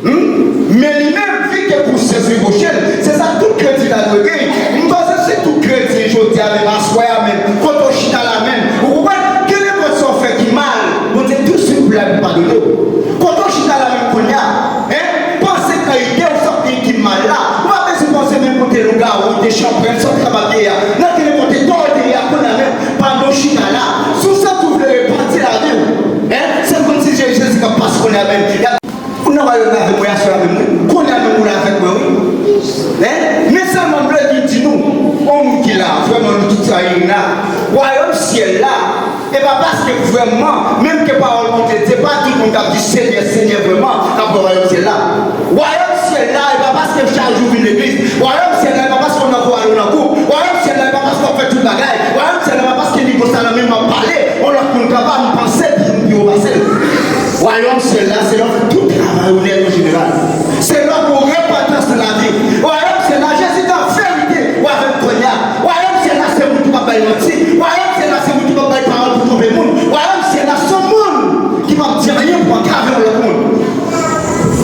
Hmm? Men li menm, vi ke konsyans li reproche l, se sa tout kretyen ta dwe gen. M panse si tout kretyen jodi a, menm aswè a, menm kote w chita la, menm, ou konprann, kenenpòt sa w fè ki mal, Bondye touswit pou l la pou padone w. Kote w chita la, menm kounye a, hein? Panse kalite w sa w gen ki mal la, ou pa bezwen panse menm kote lougawou, te chanpren, sa w te kapab ye a, nan kenenpòt eta w te ye a, kounye a menm, pandan w chita la, si w santi w vle repati lavi w, hein? Se kòmsi se Jezi k ap pase kounye a menm. Ou nan wayòm la avèk mwen aswè a menm, wi. Kounye a menm ou la avèk mwen, wi. Hein? Men sèlman m vle di, di nou, yon moun ki la, vrèman nou tout sa, Irina, wayòm syèl la, e pa paske vrèman, menm ke pawòl Bondye di, se pa tout moun k ap di, Senyè, Senyè, vrèman, k ap wè wayòm syèl la. Wayòm syèl la, e pa paske chak jou w vin legliz. Wayòm syèl la, e pa paske w nan kowal, w nan gwoup. Wayòm syèl la, e pa paske w ap fè tout bagay. Wayòm syèl la, e pa paske nivo sa nan men m ap pale, yon lòt moun kapab panse pi, pi wo pase l. Wayòm syèl la, se lè w fè tout travay ou nèt an jeneral. Se lè w gen repantans nan lavi w. Wayòm syèl la, Jezi di an verite, ou avè m kounye a. Wayòm syèl la, se moun ki p ap bay manti. Wayòm syèl la, se moun ki p ap bay pawòl pou twonpe moun. Wayòm syèl la, se yon moun ki p ap di anyen pou antrave yon lòt moun.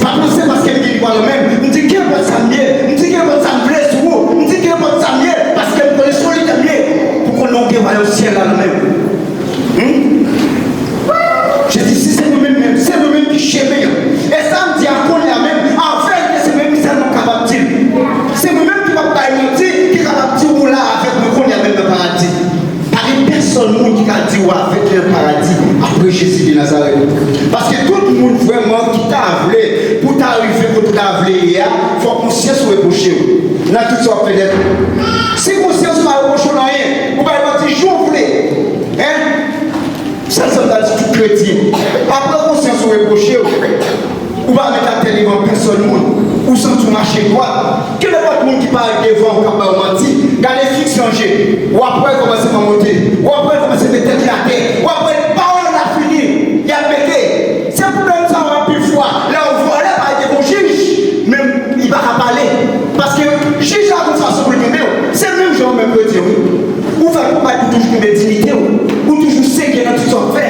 Pa panse paske m gen dwa nan men m, m di kenenpòt sa m ye, m di kenenpòt sa m vle sou ou, m di kenenpòt sa m ye, paske m konnen se yon lidè m ye, pou konnen w gen wayòm syèl la nan men w. Hmm? Jezi, si se mwen menm, menm, se mwen menm ki chemen an. E sa m di a kounye a menm, an verite, se mwen menm sèlman k kapab di l. Se mwen menm ki p ap bay manti, ki kapab di w la avèk mwen kounye a menm nan paradi. Pa gen pèsòn moun ki ka di w avèk li nan paradi apre Jezi de Nazarèt. Paske tout moun vrèman ki ta vle pou ta rive kote w ta vle ye a, fò konsyans ou repwoche w nan tout sa w ap fè nèt. Si konsyans ou pa repwoche w nan anyen, ou bay manti jan w vle. Hein? Sèl sa m ta di tout kretyen. Apre konsyans ou repwoche w, ou pa met atè devan pèsòn moun. Ou santi w mache dwat. Kenenpòt moun ki parèt devan w k ap ba w manti, gade fiks nan je. W ap wè kòman se pa monte. W ap wè kòman se met tèt li atè. W ap wè pawòl la fini. Y ap mete. Se pwoblèm sa yo anpil fwa. Lè yon vòlè parèt devan yon jij, men li pa ka pale. Paske jij la gon fason pou l kenbe w. Se menm jan w menm kretyen, wi. Ou fè kouray pou toujou kenbe diyite w. Ou toujou serye nan tout sa w ap fè.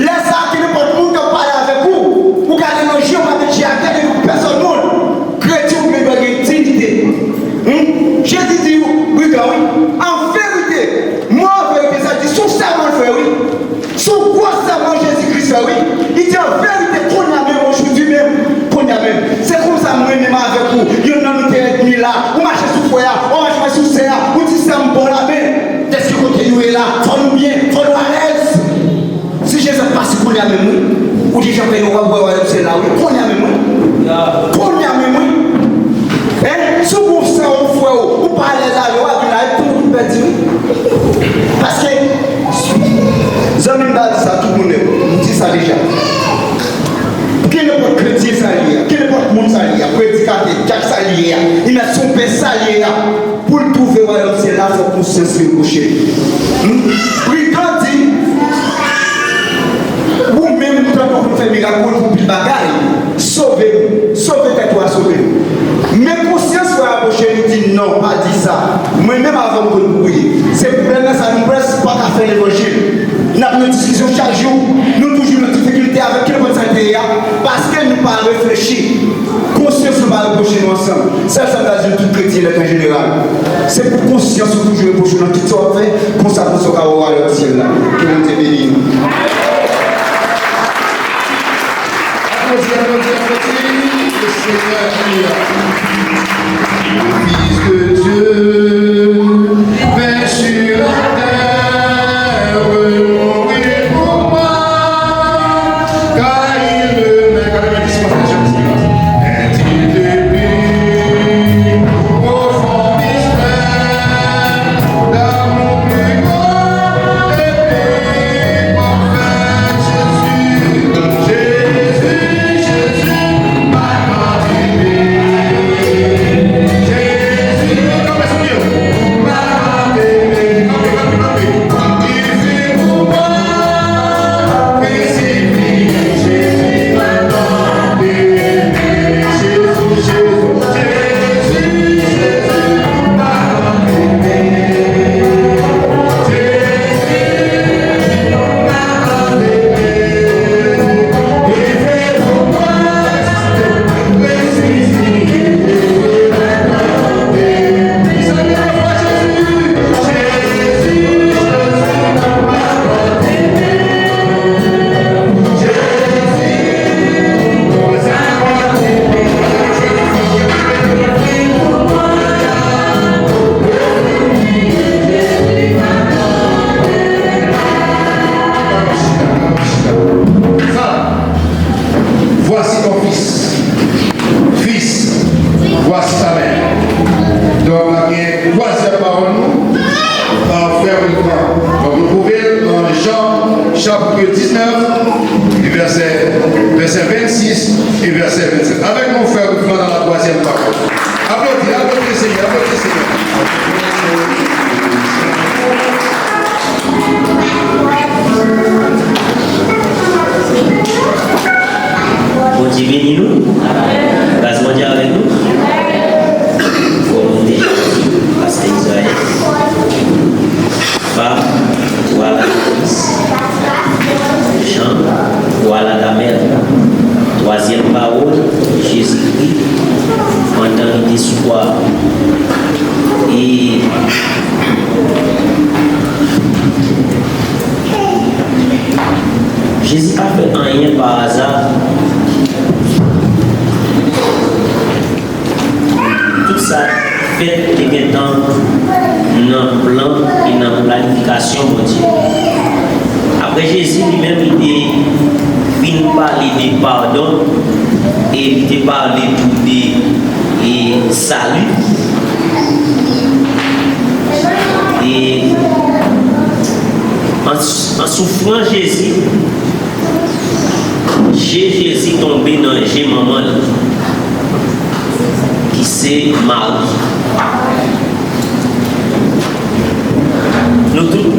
Lè sa a, kenenpòt moun k ap pale avèk ou, ou gade nan je, ou pa met je atè devan pèsòn moun. Kretyen, ou dwe gen diyite. Hmm? Jezi di, brigan, wi, an verite, mwen an verite, sa di, se yon sèman l fè, wi. Se yon gwo sèman Jezi Kris fè, wi. Li di, an verite, kounye a menm, ojoudimenm, kounye a menm. Se konsa mwen menm avèk ou, youn nan nou te ènmi la, Fè yo w ap wè wayòm syèl la, wi. Kounye a menm, wi. Kounye a menm, wi. Hein? Si w gon sè w, frè w, ou pa alèz avè l, w ap vin la, epi tout moun pèdi, wi. Paske, zanmi m ta di sa, tout moun, m di sa deja. Kenenpòt kretyen sa li ye a, kenenpòt moun sa li ye a, predikatè, dyak sa li ye a, imèt son pè sa li ye a, pou l twouve wayòm syèl la, fòk konsyans li repwoche li. Hmm? Pridan di, ou menm, tankou pou fè mirak, pou l fè pil bagay, sove m, sove tèt ou a, sove m. Men konsyans ou a repwoche li, di, "Non, pa di sa. Mwen menm avè w m konn pou priye." Se pwoblèm nan sa nou prèske pa ka fè levanjil. N ap nan diskisyon chak jou, nou toujou nan difikilte avèk kenpòt sa te ye a, paske nou pa reflechi. Konsyans nou pa repwoche nou ansanm. Sèl sa m ta di nou tout kretyen nèt an jeneral. Se pou konsyans ou toujou repwoche w nan tout sa w ap fè, konsa konsa w ka wè wayòm syèl la. Ke Bondye beni nou. Aplodi, aplodi, aplodi. Le Seigneur est là. Le Fils de Dieu vint sur la terre mourir pour moi, car il m'aimait. Quand même, dispense de Jésus. Est-il débile, profond mystère, d'amour plus grand et plus parfait, Jésus, Jésus, Jésus, ma grande aimée. Jésus, kanpe sou pye w. Ma grande aimée, kanpe, kanpe, kanpe. Il vit pour moi, crucifié, Jésus, ma grande aimée. Jésus, Jésus, Jésus, Jésus, ma grande aimée. Jésus, ma grande aimée. Il vit pour moi, Voici ton fils. Fils, voici ta mère. Donk, n ap gen twazyèm pawòl nou, an frè Wilfran. Donk, nou twouve l nan Jan, chapit diznèf, e vèsè, vèsè vennsis e vèsè vennsèt. Avèk nou, frè Wilfran, nan la twazyèm pawòl. Aplodi, aplodi Senyè, aplodi Senyè. Bondye beni nou. Gras Bondye avèk nou. Volonte Jezi, pastè Israël. Pap, vwala Kris. Jan, vwala Damèl. Twazyèm pawòl, Jezikri, antan li te sou kwa. E Jezi pa fè anyen pa aza. Tout sa fèt te gentan nan plan e nan planifikasyon Bondye. Apre Jezi li menm, li te fin pale de padon e li te pale tou de, e, sali. E an, an soufran Jezi, je Jezi tonbe nan je manman l, ki se Mari. Nou tout,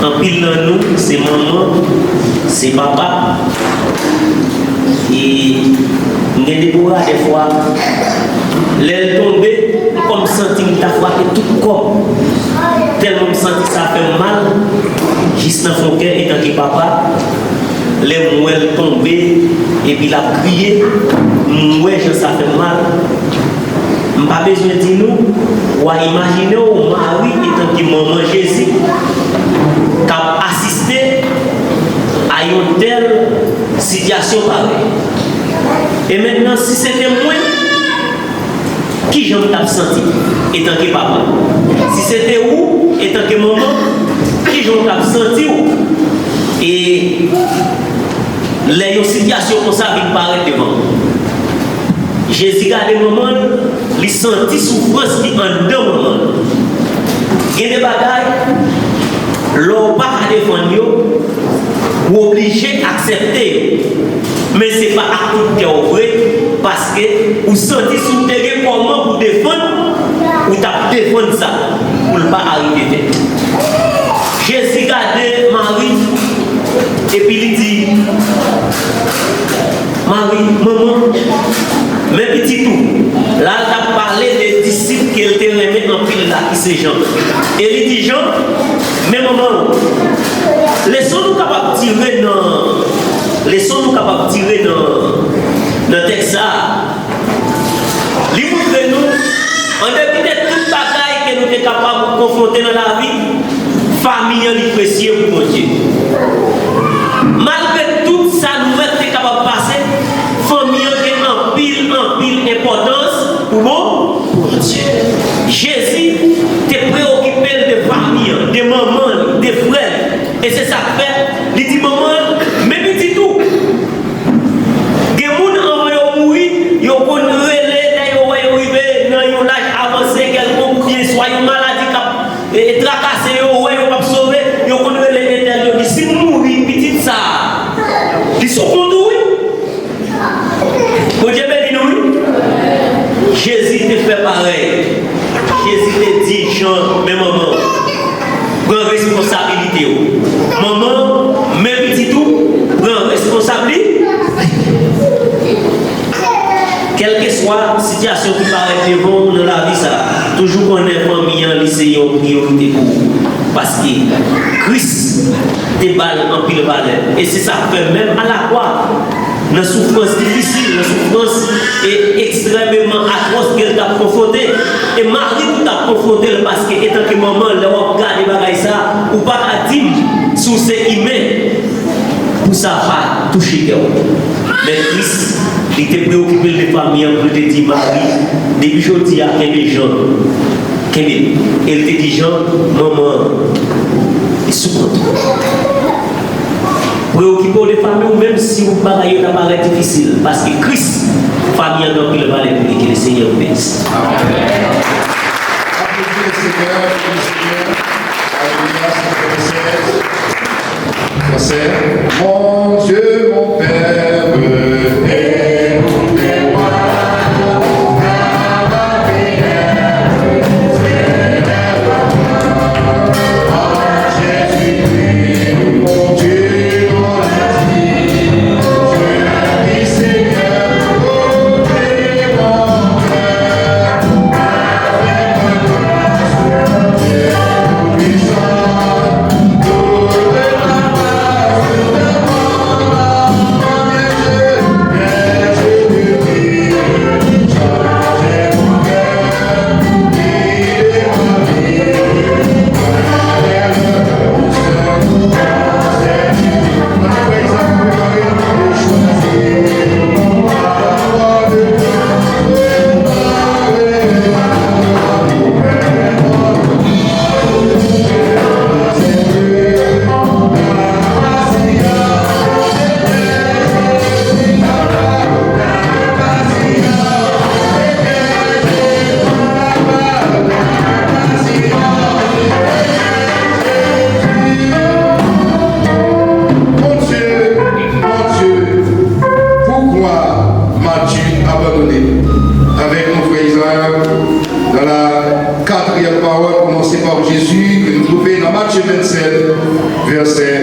anpil nan nou, se manman, se papa. E m gen Debora dèfwa, lè l tonbe, kòm m santi m ta frape tout kò m. Tèlman m santi sa fè m mal, jis nan fon kè, etanke papa, lè m wè l tonbe, epi l ap kriye, m wè jan sa fè m mal. M pa bezwen di nou, w a imajine w Mari etanke manman Jezi k ap asiste a yon tèl sitiyasyon parèy. E mentnan, si se te mwen, kijan w t ap santi etanke papa? Si se te ou, etanke manman, kijan w t ap santi w? E Lè yon sitiyasyon konsa vin parèt devan w, Jezi gade manman l, li santi soufrans ki anndan manman l. Gen de bagay, lè w pa ka defann yo, ou oblije aksepte yo. Men se pa ak tout kè w vre, paske ou santi si w te gen kòman pou defann, ou t ap defann sa pou l pa arive tèt. Jezi gade Mari, epi li di, Mari, manman, men pitit ou. La, l t ap pale de disip ke l te renmen anpil la, ki se Jan. E li di, Jan, men manman w. Leson nou kapab tire nan, leson nou kapab tire nan, nan tèks sa a, li montre nou, an depi de tout bagay ke nou te kapab konfwonte nan lavi, fanmi an li presye pou Bondye. Malgre tout sa nou wè k te kapab pase, fanmi an gen anpil, anpil enpòtans pou Bon-, Bondye. Jezi te preokipe l de fanmi an, de manman l, de frè l. E se sa k fè, li di manman l, men pitit ou. Gen moun anvan yo mouri, yo konn rele, lè yo wè yo rive nan yon laj avanse kèlkonk, oubyen swa yon maladi k ap, e, trakase yo, yo wè yo p ap sove, yo konn rele entèl, yo di, si m mouri, pitit sa a, li sou kont ou, wi. Bondye beni nou, wi. Jezi te fè parèy. Jezi te di Jan, men manman w. Pran responsabilite w. Manman, men pitit ou, pran responsabli-, kèlkeswa sitiyasyon ki parèt devan w nan lavi sa a, toujou konnen fanmi an, li se yon priyorite pou ou. Paske Kris te ba l anpil valè. E se sa k fè menm alakwa, nan soufrans difisil, nan soufrans e ekstrèmeman atwòs ke l t ap konfwonte. E Mari tou t ap konfwonte l, paske etanke manman, lè w ap gade bagay sa, ou pa ka di m si w se imen pou sa pa touche kè w. Men Kris, li te preokipe l de fanmi an, pou l te di Mari, depi jodi a, kenbe Jan, kenbe l. E l te di Jan, manman an, li sou kont ou. Preokipe w de fanmi w, menm si w bagay yo ta parèt difisil, paske Kris, fanmi an gen anpil valè pou li. Ke le Senyè w benisi. Aplodi le Senyè, aplodi le Senyè. Alelouya, se fransè. Fransè. Mon Dieu, mon Père, écoutez-moi, car ma prière s'élève à toi. Mon Dieu, mon Dieu, pourquoi m'as-tu abandonné? Avec mon frère Israël, dans la quatrième parole prononcée par Jésus, que nous trouvons dans Matthieu vingt-sept, verset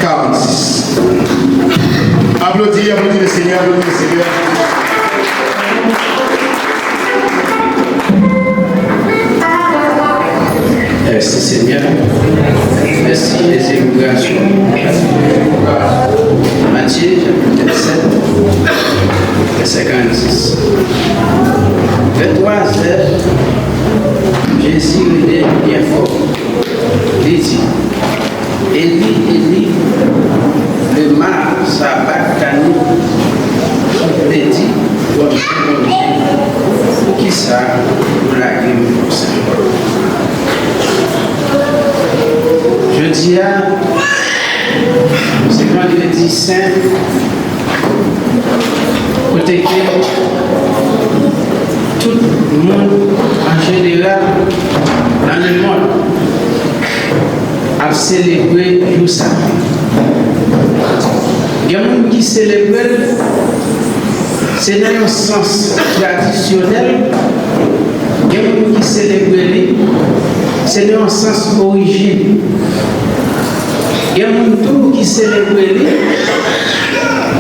quarante-six. Aplodi, aplodi le Senyè, aplodi le Senyè. Mèsi, Senyè. Mèsi, Jezi, pou gras ou. Matye, chapit sèt, vèsè karannsis. Vè twa zè, Jezi rele byen fò. Li di, Eli, Eli, lema sabaktani, ki vle di, Bondye, Bondye, poukisa ou lage m konsa? Jodi a, se vandredi sen, Moun an jeneral nan lemonn ap selebre jou sa. Gen moun ki selebre l, se nan yon sans tradisyonèl. Gen moun ki selebre li, se nan yon sans orijin. Gen moun tou ki selebre li,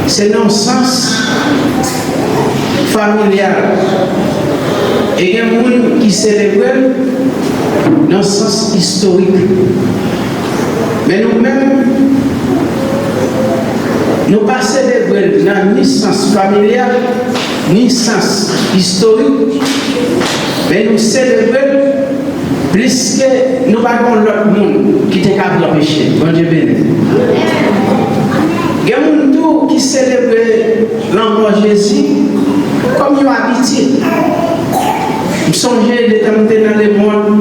se nan sans familyal. E gen moun ki selebre l nan sans istorik. Men nou menm, nou pa selebre l nan ni sans familyal, ni sans istorik, men nou selebre l pliske nou pa gen yon lòt moun ki te ka pran peche. Bondye beni. Gen moun tou ki selebre lanmò Jezi kòm yon abitid. M sonje detan m te nan lemonn,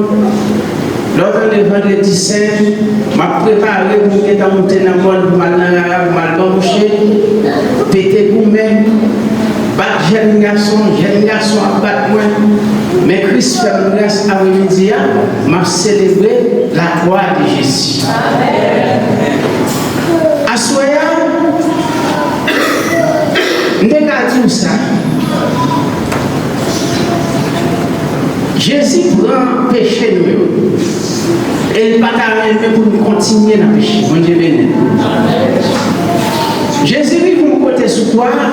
lè w tande Vandredi Sen, m ap prepare pou m gentan moute nan mòn pou m al nan rara, pou m al banbouche, pete goumen, bat jèn gason, jèn gason ap bat mwen. Men Kris fè m gras, apremidi a, m ap selebre lakwa de Jezi. Aswè a, m te ka di w sa. Jezi pran peche nou yo. E l pa ta renmen pou nou kontinye nan peche. Bondye beni n. Jezi rive yon kote sou kwa a.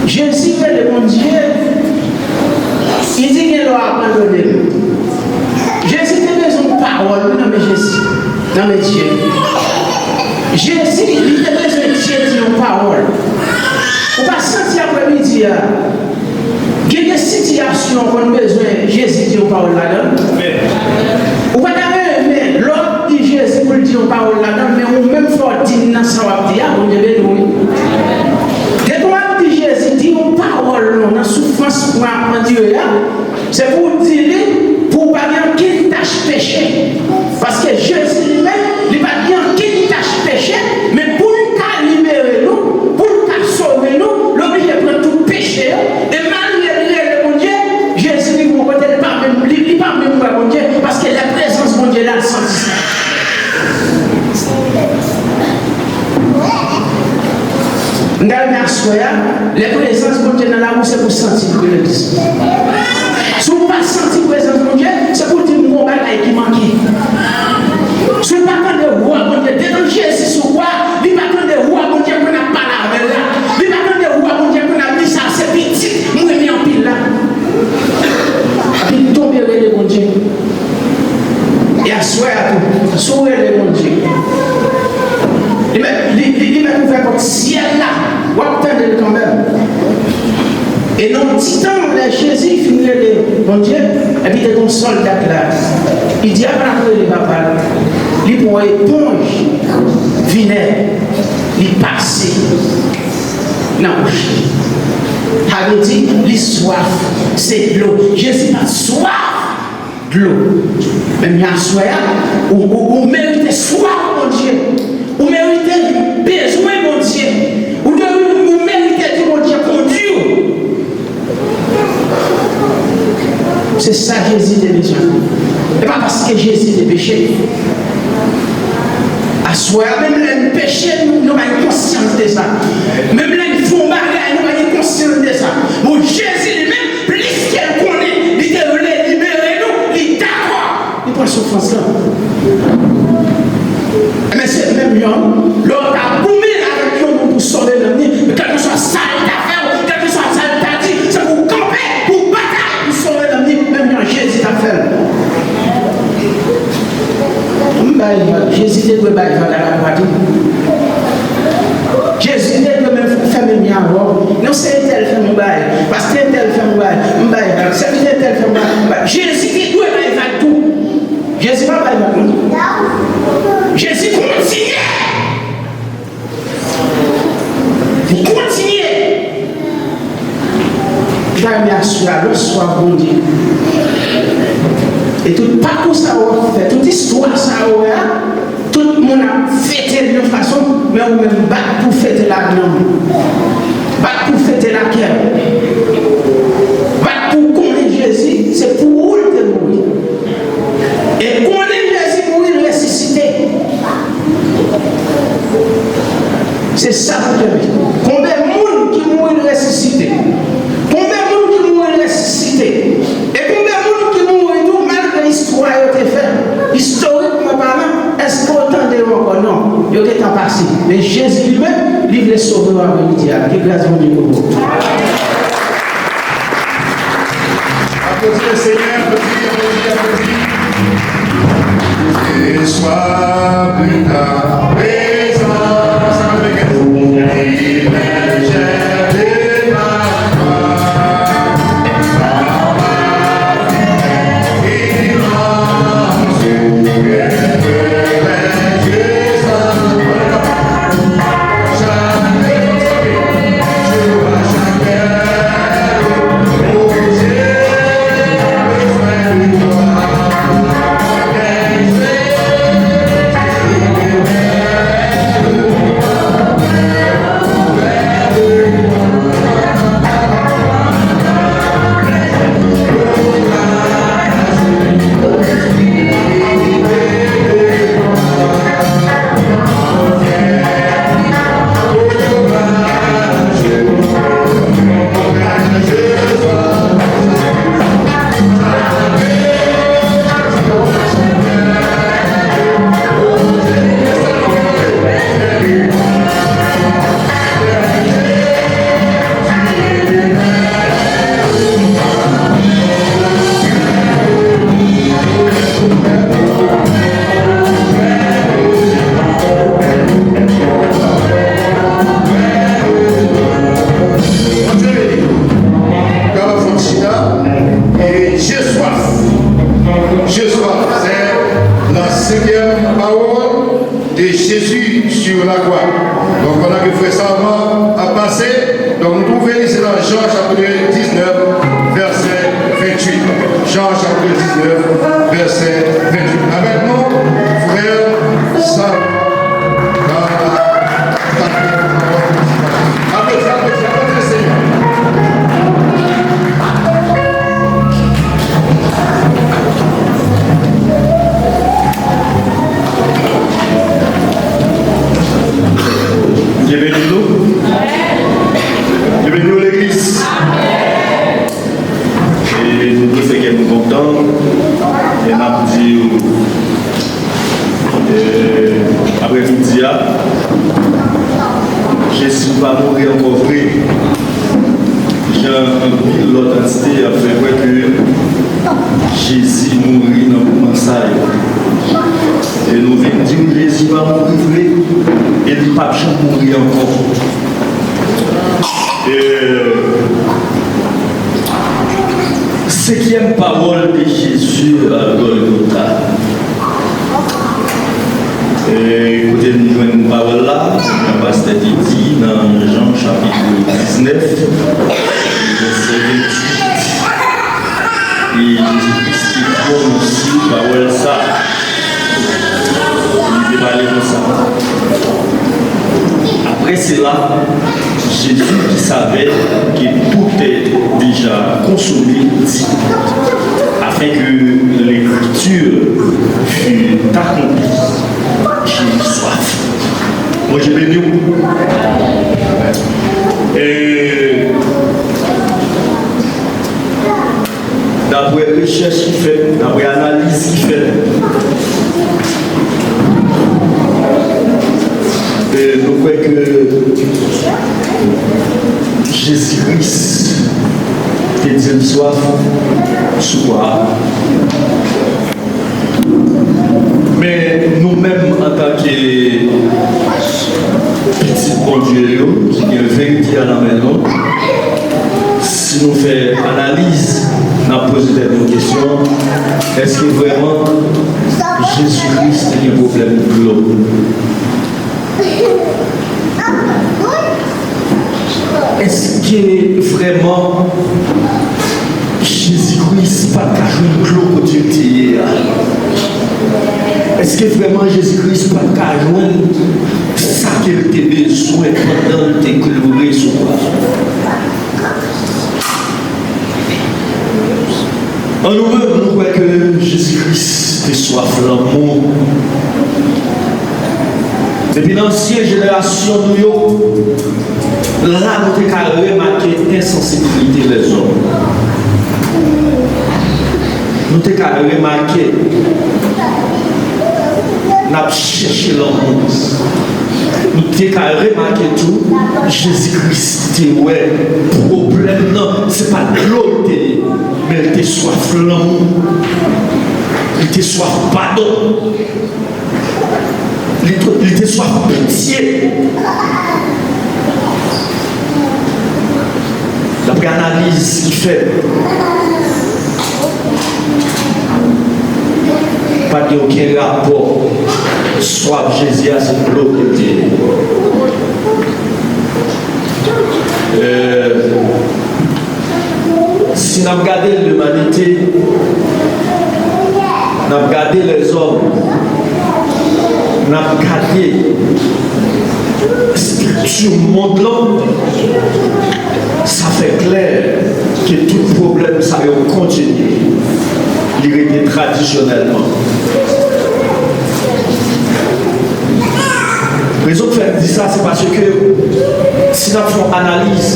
Jezi rele Bondye. Li di gen lè w abandone l. Jezi te bezwen yon pawòl wi nan men Jezi, nan men Dye. Jezi, li te bezwen Dye di yon pawòl. Ou pa santi apremidi a, gen de sitiyasyon ou konn bezwen Jezi di yon pawòl ladan l? Ou pa ta renmen lè w ap di Jezi pou l di yon pawòl ladan l, men ou menm fò w di l nan sa w ap di a, Bondye beni w wi. Depi w ap di Jezi di yon pawòl non nan soufrans mwen ap andire a, se pou w di li pou w pa gen ankenn tach peche. Paske Jezi li menm, li pa t gen ankenn tach peche, men pou l ka libere nou, pou l ka sove nou, l oblije pran tout peche yo, e malgre li rele Bondye, Jezi rive yon kote, li pa menm, li, li pa menm wè Bondye, paske lè prezans Bondye la, l santi sa. M ta renmen aswè a, lè prezans Bondye nan lakou, se pou w santi l, legliz. Si w pa santi prezans Bondye, se pou w di m gon bagay ki manke. Si w pa tande vwa Bondye, detan Jezi sou kwa, li pa tande vwa Bondye pou n ap pale avè l la. Li pa tande vwa Bondye pou n ap di sa se pitit m renmen anpil la. Epi l tonbe rele Bondye. E aswè a tou, si w rele Bondye, li mèt, li, li, li mèt ouvè pòt syèl la, w ap tande l kanmenm. E nan yon ti tan, lè Jezi fin rele Bondye, epi te gen yon sòlda k la, li di, "Apa l ap rele papa l?" Li pran yon eponj vinèg, li pase nan bouch li. Sa vle di, li swaf, se dlo. Jezi pa t swaf dlo. Men aswè a, ou, ou, ou merite swaf Bondye. Ou merite bezwen Bondye. Ou, de, ou merite di Bondye kondi w. Se sa Jezi te bezwen. E pa paske Jezi te peche. Aswè a, menm lè n peche, nou, nou pa gen konsyans de sa. Menm lè n fè yon bagay, nou pa gen konsyans de sa. Bon, Jezi li menm, pliske l konnen li te vle libere nou, li dakò. Li pran soufrans lan. Ebyen, se menm jan, lè w ta goumen avèk yon moun pou sove nanm li, kèlkeswa sa l ta fè w, kèlkeswa sa l ta di, se pou w kanpe, pou w batay, pou w sove nanm li, menm jan Jezi t ap fè l. M bay vag, Jezi te dwe bay vag a lakwa tou. Jezi te dwe menm fè menm jan avè w. Non, se entèl fè m yon bagay, pastè entèl fè m yon bagay, m bay vag, sèvitè entèl fè m yon bagay, m bay. Jezi te dwe bay vag tou. Jezi pa bay vag non. Jezi kontinye. Li kontinye. Li ta renmen aswè a, lè w swaf Bondye. E tout pakou sa yo w ap fè, tout istwa sa yo w wè a, tout moun ap fete l yon fason, men ou menm bat pou fete l ak nanm ou. Bat pou fete l ak kè w. Aplodi le Senyè, aplodi, aplodi, aplodi. Ce soir, plus tard, présent, il est de ma foi. Bondye beni. Gade fanm chita. E Dieu soif. Dieu soif, c'est la cinquième parole de Jésus sur la croix. Donk, pandan ke frè Salman ap pase, donk, nou twouve li, se nan Jan chapit diznèf, vèsè venntuit. Jan chapit diznèf, vèsè venntuit. Avèk nou, frè Salman. Aplodi, aplodi, aplodi le Senyè. Bondye beni nou. Bondye beni nou, legliz. E nou dwe fè kè nou kontan. E n ap di, e, aprèmidi a, Jezi pa mouri ankò vre. Jan anpil lòt antite ap fè kwè ke Jezi mouri nan moman sa yo. E nou vin di w Jezi pa mouri vre, e li p ap janm mouri ankò. E, cinquième parole de Jésus à Golgotha. E, kote n jwenn pawòl la, jan pastè te di, nan Jan chapit diznèf, vèsè venntuit. E Jezi Kris te pwononse pawòl sa. Li te pale konsa. Après cela, Jésus, qui savait que tout est déjà consommé, dit, afin que l'écriture fût accomplie, j'ai eu soif. Bondye beni w. E daprè rechèch ki fèt, daprè analiz ki fèt, e nou kwè ke Jezi Kris te di l swaf sou kwa a. Men nou menm, antanke pitit Bondye yo, ki gen verite a nan men nou, si nou fè analiz, n ap poze tèt nou kesyon, èske vrèman Jezi Kris te gen pwoblèm dlo? Èske vrèman Jezi Kris pa t ka jwenn dlo kote l te ye a? Èske vrèman Jezi Kris pa t ka jwenn sa ke l te bezwen pandan l te kloure sou kwa a? An nou menm, nou kwè ke Jezi Kris te swaf lanmou. Depi nan ansyen jenerasyon nou yo, la nou te ka remake ensansibilite lèzòm. Nou te ka remake n ap chèche lanmou. Nou te ka remake tou, Jezi Kris te wè pwoblèm nan, se pa dlo l te ye, men l te swaf Lanmou. Li te swaf padon. Li te, li te swaf pitye. Daprè analiz ki fèt, pa gen okenn rapò swaf Jezi a, se dlo ke l te ye. Euh, si n ap gade limanite, n ap gade lèzòm, n ap gade estrikti mond lan, sa fè klè ke tout pwoblèm sa yo kontinye. Li rete tradisyonèlman. Rezon k fè m di sa, se paske si n ap fè yon analiz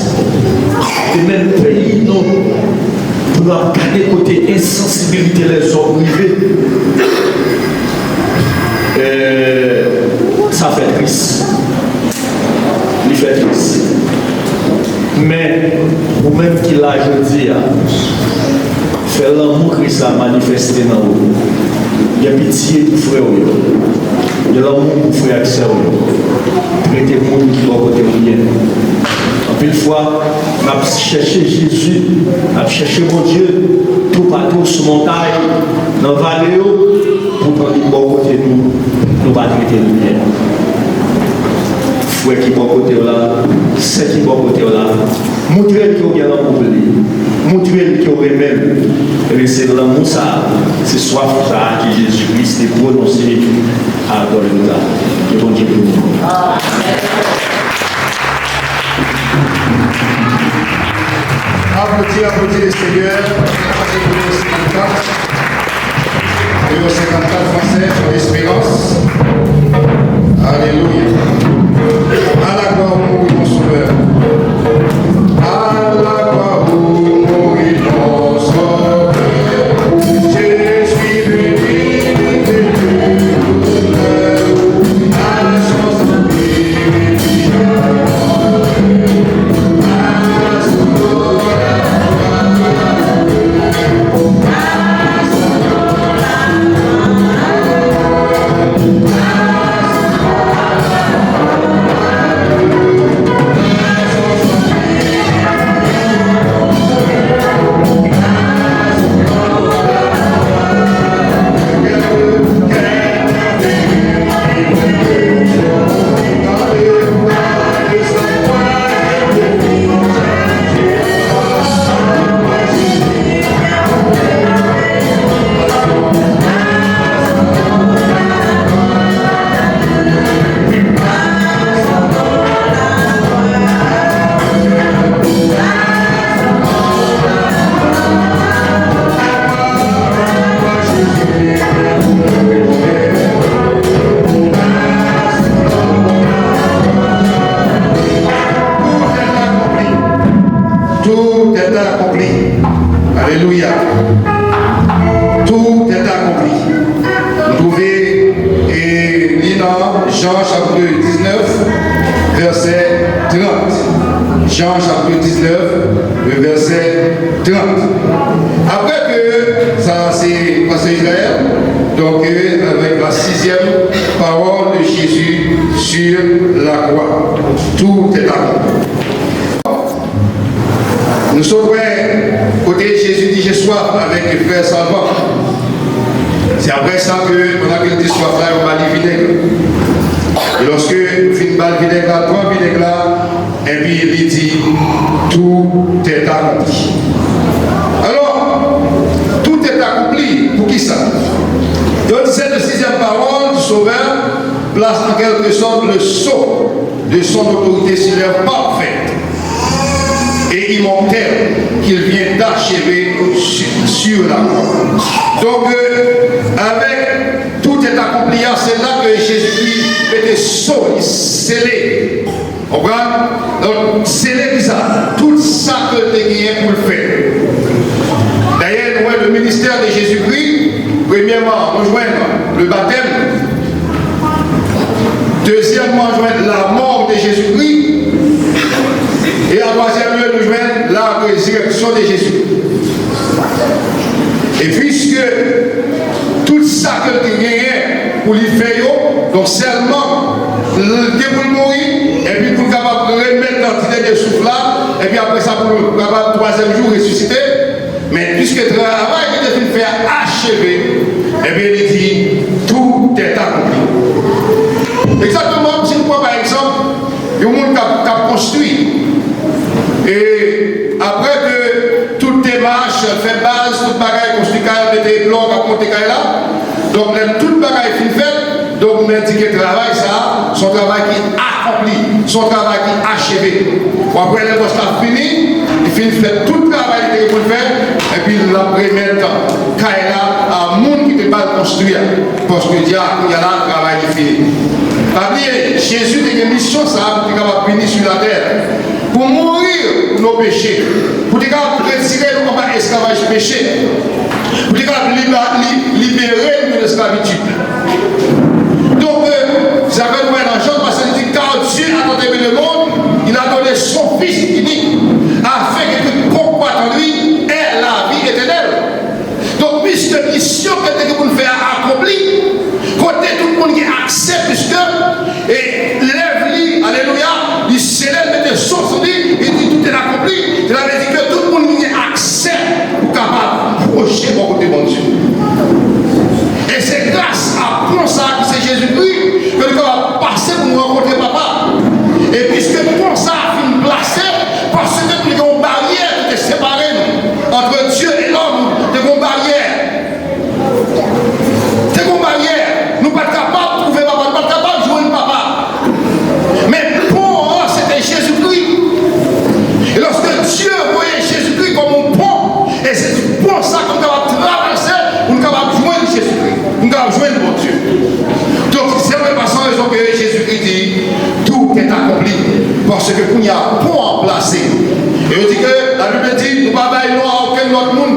de menm peyi nou, pou n ap gade kote ensansibilite lèzòm rive, eh, sa fè tris. Li fè tris. Men, ou menm ki la jodi a, fè lanmou Kris la manifeste nan ou. Gen pitye pou frè w yo. Gen lanmou pou frè ak sè w yo. Trete moun ki bò kote w byen. Anpil fwa, n ap chèche Jezi, n ap chèche Bondye toupatou sou montay, nan vale yo, poutan li bò kote nou, nou pa trete l byen. Frè ki bò kote w la, sè ki bò kote w la, moutre l ke w gen lanmou pou li. Moutre l ke w renmen l. Ebyen, se lanmou sa a, se swaf sa a ke Jezi Kris te pwononse a Gòlgota. Ke Bondye beni nou. Aplodi, aplodi le Seigneur. Numéro cinquante-quatre, numéro cinquante-quatre français, pour l'espérance. Alléluia. À la gloire, mon Sauveur. À la gloire, mon Sauveur. Je suis venu te louer. Tout est accompli. Alléluia. Tout est accompli. Nou twouve, e, li nan Jan chapit diznèf, vèsè trant. Jan chapit diznèf, le vèsè trant. Après que, ça c'est Pasteur Israël, donc, euh, avec la sixième parole de Jésus sur la croix. Tout est accompli. Nou sot wè kote Jezi di, j'ai soif, avèk frè Salvan. Se apre sa ke, pandan ke l te swaf la, yo ba li vinèg. Lòske yo fin ba l vinèg la, l pran vinèg la, epi li di, tout est accompli. Alors, tout est accompli, poukisa? Yo di, cette sixième parole du Sauveur place en quelque sorte le sceau de son autorité sur l'œuvre parfaite et immortelle qu'il vient d'achever sur, sur la croix. Donc, euh, avec tout est accompli, c'est là que Jésus-Christ était sceau, scellé. Konprann? Donk, sele ki sa? Tout sa ke l te genyen pou l fè. Dayè, nou wè le ministère de Jésus-Christ, premyèman, nou jwenn le baptême. Dezyèmman, nou jwenn la mort de Jésus-Christ. Et en troisième lieu, nou jwenn la résurrection de Jésus. E piske tout sa ke l te genyen pou li fè yo, donk sèlman l gen pou l mouri, epi pou l kapab remèt nan ti dènye souf la, epi apre sa pou l kapab twazyèm jou resisite. Men piske travay ki te fin fè a acheve, ebyen li di, tout est accompli. Egzakteman, si nou pran pa egzanp, yon moun k ap, k ap konstwi. E apre ke tout demach, fè baz, tout bagay, konstwi kay, mete blòk, ap monte kay la. Donk, lè tout bagay fin fèt, donk, nou di ke travay sa a, se yon travay ki akonpli, se yon travay ki acheve. Ou apre lè bòs la fini, li fin fè tout travay li te gen pou l fè, epi l ap remèt kay la a moun ki te ba l konstwi a. Paske l di, a, kounye a la, travay li fini. Pa bliye, Jezi te gen misyon sa a pou te kapab vini sou latè, pou mouri pou nos péchés, pou te kapab retire nou anba esklavaj peche, pou te kapab liba-, li-, libere nou de lesklavitid. Donk, euh, sa fè nou wè nan Jan, paske li di, car Dieu a tant aimé le monde, il a donné son Fils unique, afin que quiconque croit en lui ait la vie éternelle. Donk, piske misyon ke l te gen pou l fè a akonpli, kote tout moun gen aksè, piske, e, lèv li, alelouya, li sele l, mete son sou li, li di, tout est accompli. Sela vle di ke tout moun gen aksè pou kapab pwoche bò kote Bondye. E se gras a pon sa a ki se Jezikri ke nou kapab pase pou nou rankontre Papa. E piske pon sa a fin plase, paske te gen yon baryè ki te separe nou. Entre Dieu et l'homme, te gen yon baryè. Te gen yon baryè. Nou pa t kapab twouve Papa, nou pa t kapab jwenn Papa. Men pon an, se te Jezikri. E lòske Dye voye Jezikri kòm yon pon, e se sou pon sa ke nou kapab travèse, pou nou kapab jwenn Jezikri, pou nou kapab jwenn Bondye. Donk, se pa san rezon ke Jezikri di, tout est accompli. Paske kounye a, pon an plase. E yo di ke Labib di, nou pa bay non a okenn lòt moun.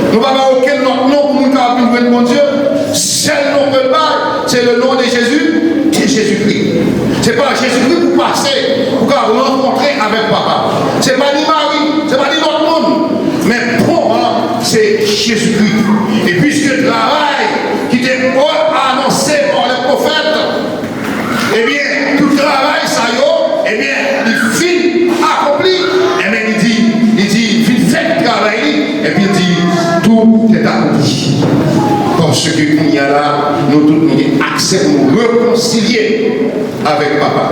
Nou pa bay okenn lòt non pou moun kapab vin jwenn Bondye. Sèl non ke l bay, se le nom de Jésus, de Jésus-Christ. Se pa Jezikri pou pase, pou ka rankontre avèk Papa. Se pa ni Mari, se pa ni lòt moun. Men pon an, se Jezikri. E piske travay ki te anonse pa lè pwofèt, ebyen, tout travay sa yo, ebyen, li fin akonpli. Ebyen, li di, li di, li fin fè travay li, epi li di, tout est accompli. Paske kounye a la, nou tout nou gen aksè pou nou rekonsilye avèk Papa,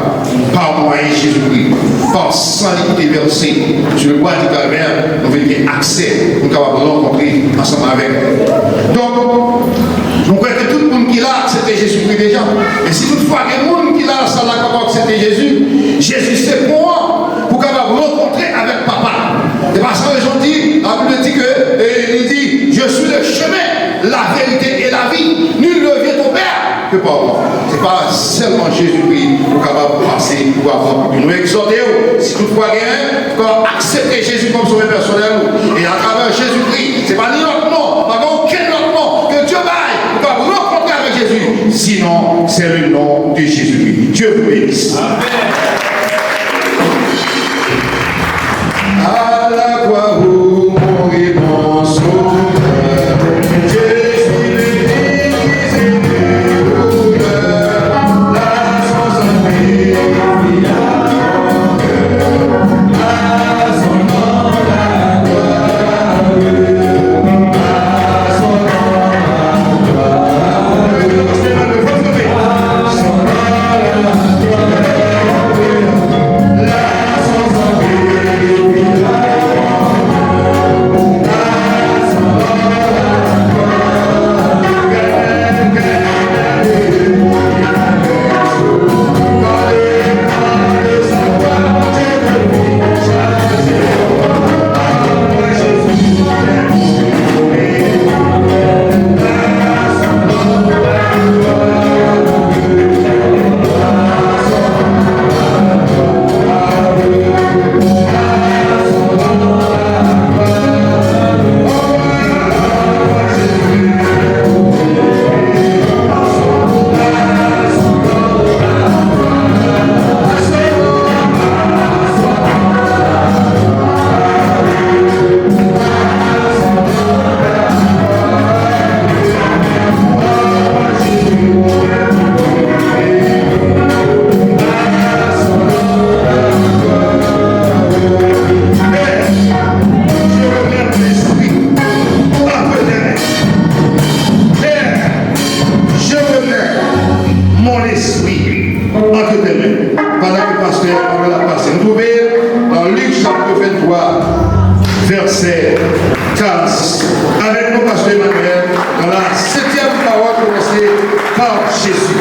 pa mwayen Jezikri, pa san li ki te vèse sou le bwa di Kalvè, nou vin gen aksè pou nou kapab rankontre ansanm avèk li. Donk, nou kwè ke tout moun ki la aksepte Jezikri deja. E si toutfwa gen moun ki la nan sal la ki poko aksepte Jezi, Jezi se pon an pou kapab rankontre avèk Papa. E pa san rezon di, Labib di ke, e li di, je suis le chemin, la vérité et la vie. Nul ne vient au Père que par moi. Se pa sèlman Jezikri ou kapab pase pou aprann. Nou egzòte w, si toutfwa gen, pou aksepte Jezi kòm sovè pèsonèl ou. E atravè Jezikri, se pa ni lòt non, pa gen okenn lòt non ke Dye bay, ou kapab rankontre avèk Jezi. Sinon, c'est le nom de Jésus-Christ. Dieu vous bénisse. À la croix où mourit mon sauveur, je suis béni, qui est le douleur, la son sang purificateur, la son nom la gloire. Carl six. Avec nous, Pasteur Emmanuel, dans la septième parole prononcée par Jésus.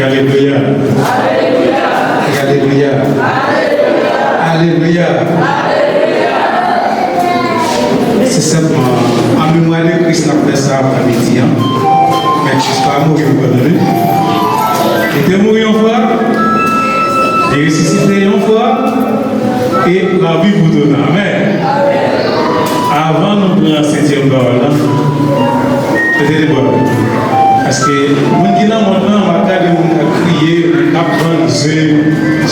Alelouya. Alelouya. Alelouya. Se senpman an memwa de Kris n ap fè sa aprèmidi an. Men Kris pa mouri ankò, tande. Li te mouri yon fwa, li resisite yon fwa, e l ap viv pou toutan. Amèn. Avan nou pran setyèm pawòl la, mete de bò. Paske moun ki nan mond lan, w ap gade moun k ap kriye, moun k ap vann ze,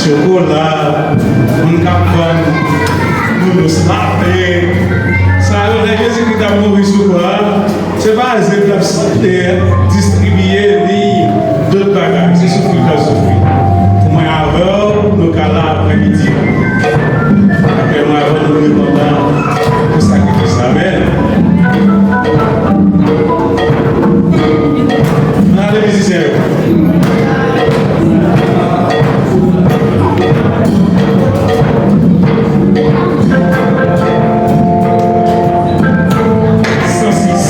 chokola, moun k ap vann noudous lapen. Sa yo, lè Jezikri t ap mouri sou kwa a, se pa ze l t ap s-, e, distribiye, ni dòt bagay. Se soufri l t ap soufri. Pou mwen avè w, nou ka la aprèmidi. Apre mwen avè w, nou rekontan pou sakrifis la. Amèn. Ann ale mizisyen yo. San sis,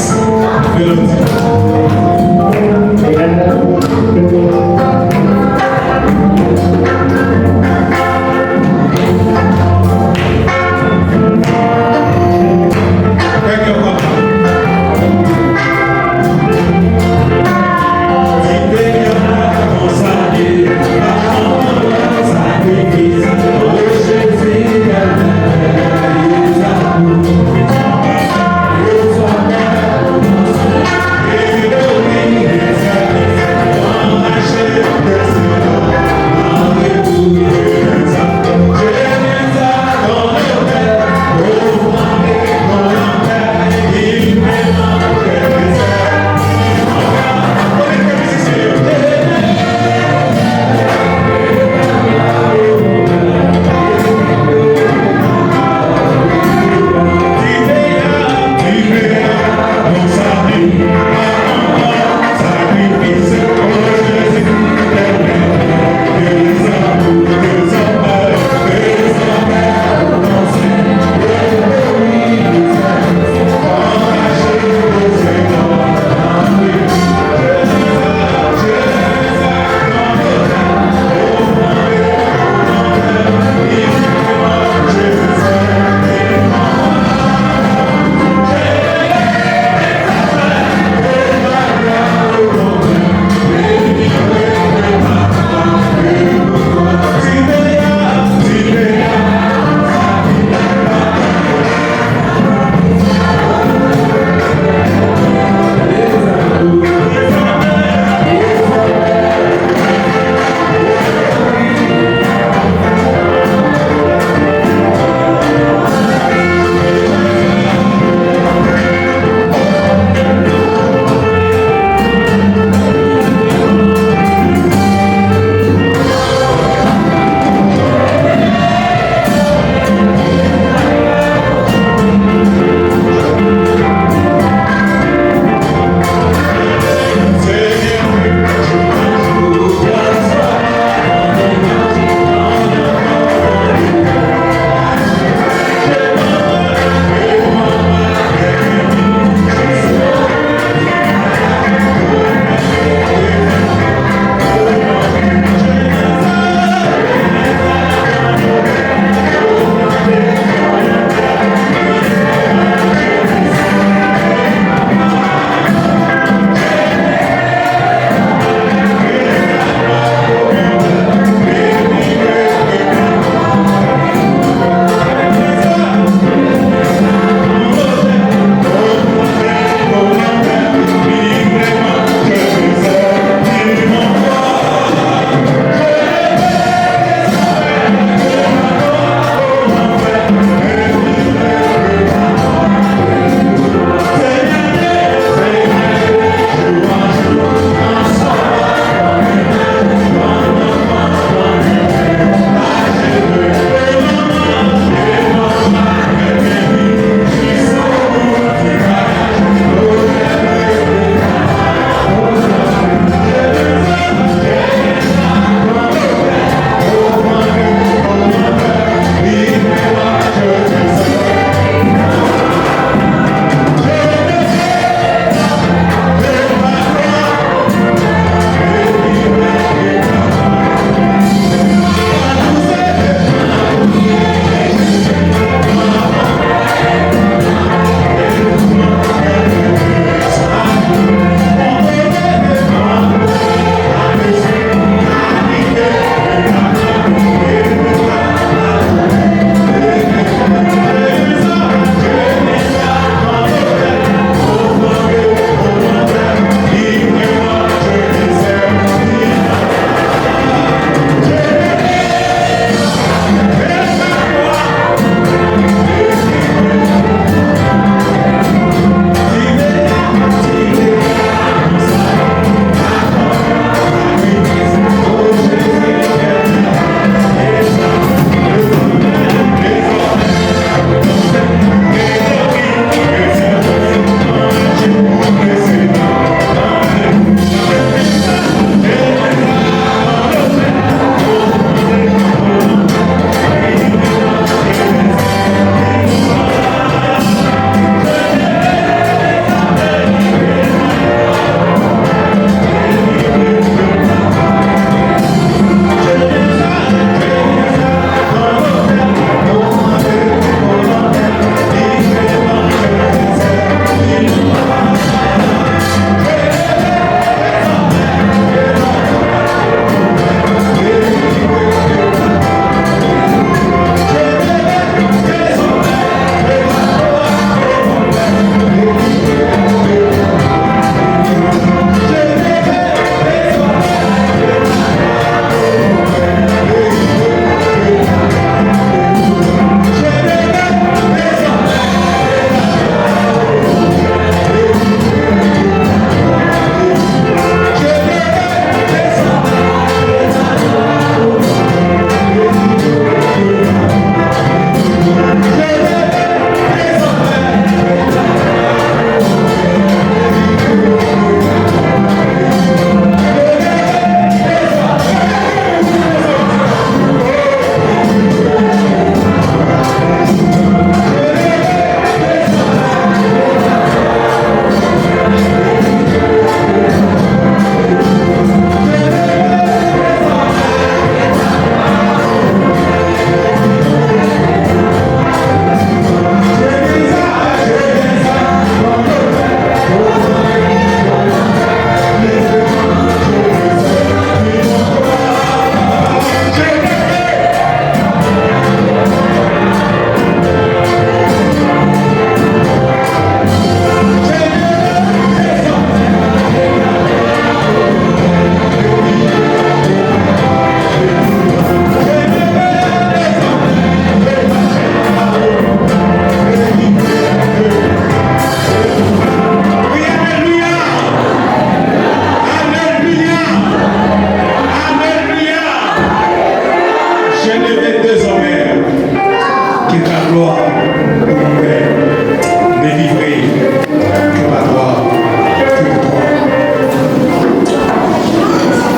melodi.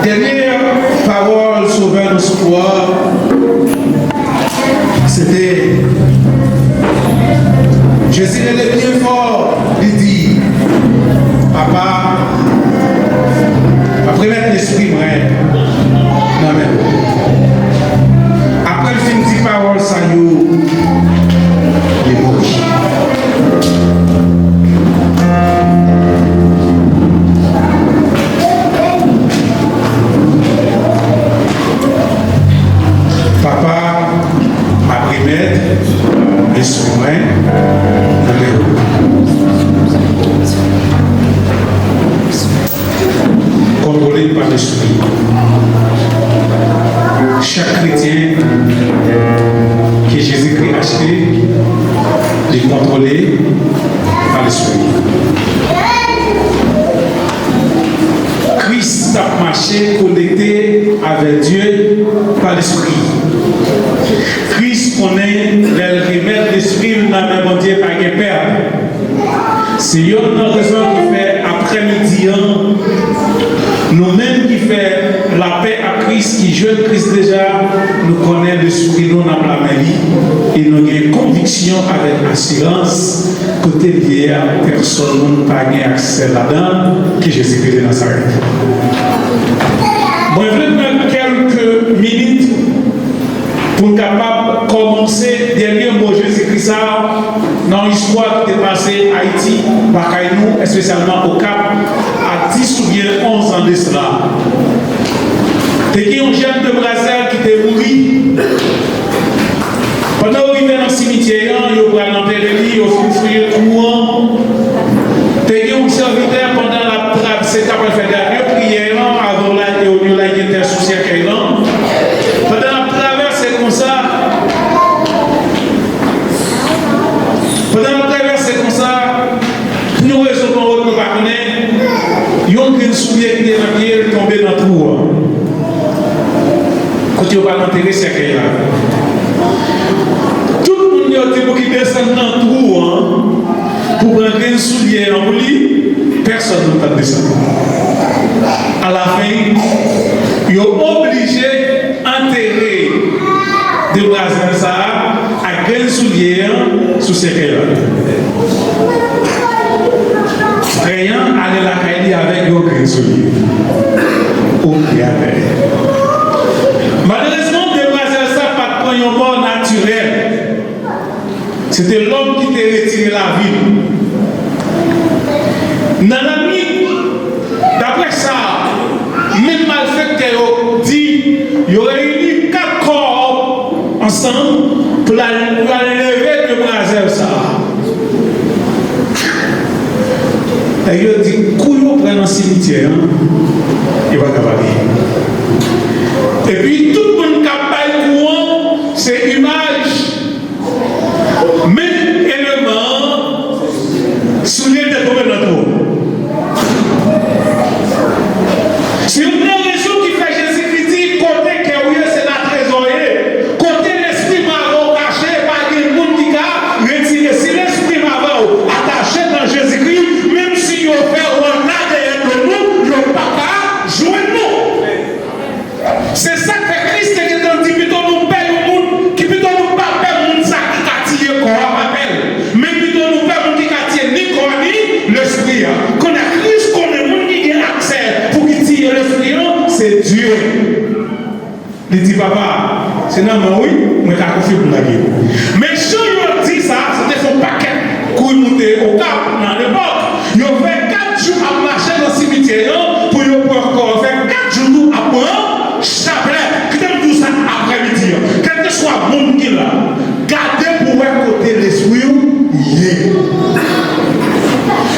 Dènye pawòl Sovè nou sou kwa a, se te Jezi rele byen fò, li di, "Papa, m ap remèt lespri mwen nan men w." Apre l fin di pawòl sa yo, li mouri. Papa, m ap remèt lespri mwen nan men w. Kontwole pa lespri. Chak kretyen ke Jezikri achte, li kontwole pa lespri. Kris t ap mache konekte avèk Dye pa lespri. Kris konnen lè l remèt lespri l nan men Bondye, pa gen pèd. Se yonn nan rezon ki fè aprèmidi an, nou menm ki fè lapè ak Kris, ki jwenn Kris deja, nou konnen lespri nou nan pla men li, e nou gen konviksyon avèk asirans, kote l ye a, pèsonn moun pa gen aksè ladan l, ki Jezikri de Nazarèt. Mwen vle pran kèlke minit pou n kapab kòmanse dènye mo Jezikri sa a nan yon istwa ki te pase Ayiti, lakay nou, espesyalman Okap, a dis oubyen onz an de sila. Te gen yon jèn demwazèl ki te mouri. Pandan yo rive nan simityè an, yo pral antere li, yo fin fouye twou an. Te gen yon sèvitè, pandan l ap travèse, t ap fè dènye priyè an, avan l al, yo, yo lage tè sou sèkèy lan. Pandan l ap travèse konsa, pandan l ap travèse konsa, pou yon rezon pou yon lòt nou pa konnen, yon grenn soulye ki te nan pye l tonbe nan twou an. Kote yo pral antere sèkèy la. Tout moun yo di pou ki desann nan twou an, pou pran grenn soulye an pou li, pèsonn moun pa t desann. Alafen, yo oblije antere demwazèl sa a ak grenn soulye an sou sèkèy la. Frè an ale lakay li avèk yon grenn soulye. Oke, atè. Malerezman, demwazèl sa pa t pran yon mò natirèl. Se te lòm ki te retire lavi l. Nan lannwit, daprè sa menm malfektè yo di, yo reyini kat kò ansanm pou l al, pou l al leve demwazèl sa a. Nèg yo di, kou yo pran nan simityè an, yo pa ka pale. Epi tout moun k ap bay kou an, se imaj menm eleman an, soulye l te tonbe nan twou. Se youn nan rezon ki fè Jezikri di, kote kè w ye, se la trezò ye. Kote lespri mave w kache, pa gen moun ki ka retire. Si lespri mave w atache nan Jezikri, menm si yo fè wòna dèyè do nou, yo p ap ka jwenn nou. Se sa k fè Kris te gentan di, pito nou pè yon moun, ki pito nou pa pè moun sa ki ka tiye kò a, pa pè l. Men pito nou pè moun ki ka tiye ni kò a, ni lespri a. Kounye a, Kris konnen moun ki gen aksè pou ki tiye lespri an, se Dye. Li di, papa, se nan men w wi, mwen ka konfye pou m lage l. Men jan yo di sa, se te fè yon pakèt kouri moute Okap nan lepòk. Yo fè kat jou ap mache nan simityè an pou yo pran kò. Fè kat jou tou ap pran chaplè. Kite m di w sa aprèmidi an. Kèlkeswa moun ki la, gade pou wè kote lespri w ye.